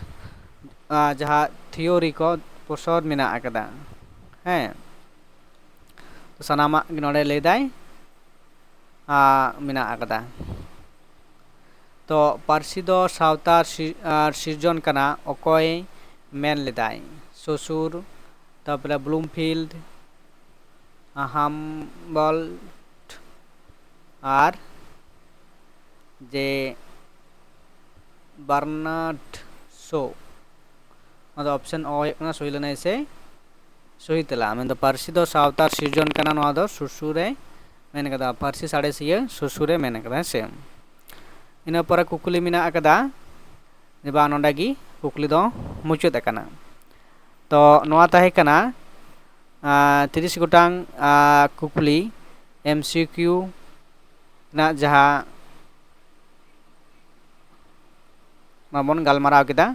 ᱡᱟᱦᱟᱸ ᱛᱷᱤᱭᱳᱨᱤ ᱠᱚ ᱯᱚᱥᱚᱨ ᱢᱮᱱᱟᱜ ᱟᱠᱟᱫᱟ᱾ ᱦᱮᱸ, ᱥᱟᱱᱟᱢᱟᱜ ᱜᱮ ᱱᱚᱰᱮ ᱞᱟᱹᱭᱫᱟᱭ ᱢᱮᱱᱟᱜ ᱟᱠᱟᱫᱟ᱾ ᱛᱚ ᱯᱟᱹᱨᱥᱤ ᱫᱚ ᱥᱟᱶᱛᱟ ᱥᱤᱨᱡᱚᱱ ᱠᱟᱱᱟ, ᱚᱠᱚᱭ ᱢᱮᱱ ᱞᱮᱫᱟᱭ? ᱥᱚᱥᱩᱨ, ᱛᱟᱨᱯᱚᱨᱮ ᱵᱞᱩᱢᱯᱷᱤᱞᱰ, ᱦᱟᱢᱵᱚᱞᱴ ᱟᱨ ᱡᱮ ᱵᱟᱨᱱᱟᱨᱰ ᱥᱳ᱾ ᱚᱱᱟ ᱫᱚ ᱚᱯᱥᱮᱱ ᱚ ᱦᱩᱭᱩᱜ ᱠᱟᱱᱟ, ᱥᱳᱭ ᱞᱮᱱᱟᱭ ᱥᱮ ᱥᱳᱭ ᱛᱮᱞᱟ᱾ ᱢᱮᱱᱫᱚ ᱯᱟᱹᱨᱥᱤ ᱫᱚ ᱥᱟᱶᱛᱟ ᱥᱤᱨᱡᱚᱱ ᱠᱟᱱᱟ, ᱱᱚᱣᱟ ᱫᱚ ᱥᱩᱥᱩᱨ ᱨᱮ ᱢᱮᱱ ᱠᱟᱫᱟ, ᱯᱟᱹᱨᱥᱤ ᱥᱟᱬᱮᱥᱤᱭᱟᱹ ᱥᱩᱥᱩᱨ ᱨᱮ ᱢᱮᱱ ᱠᱟᱫᱟ, ᱦᱮᱸ ᱥᱮ᱾ ᱤᱱᱟᱹ ᱯᱚᱨᱮ ᱠᱩᱠᱞᱤ ᱢᱮᱱᱟᱜ ᱟᱠᱟᱫᱟ, ᱡᱮ ᱵᱟᱝ, ᱱᱚᱰᱮ ᱜᱮ ᱠᱩᱠᱞᱤ ᱫᱚ ᱢᱩᱪᱟᱹᱫ ᱟᱠᱟᱱᱟ᱾ ᱛᱚ ᱱᱚᱣᱟ ᱛᱟᱦᱮᱸ ᱠᱟᱱᱟ ᱛᱤᱨᱤᱥ ᱜᱚᱴᱟᱝ ᱠᱩᱠᱞᱤ ᱮᱢ ᱥᱤ ᱠᱤᱭᱩ ᱨᱮᱱᱟᱜ ᱡᱟᱦᱟᱸ ᱢᱟᱵᱚᱱ ᱜᱟᱞᱢᱟᱨᱟᱣ ᱠᱮᱫᱟ᱾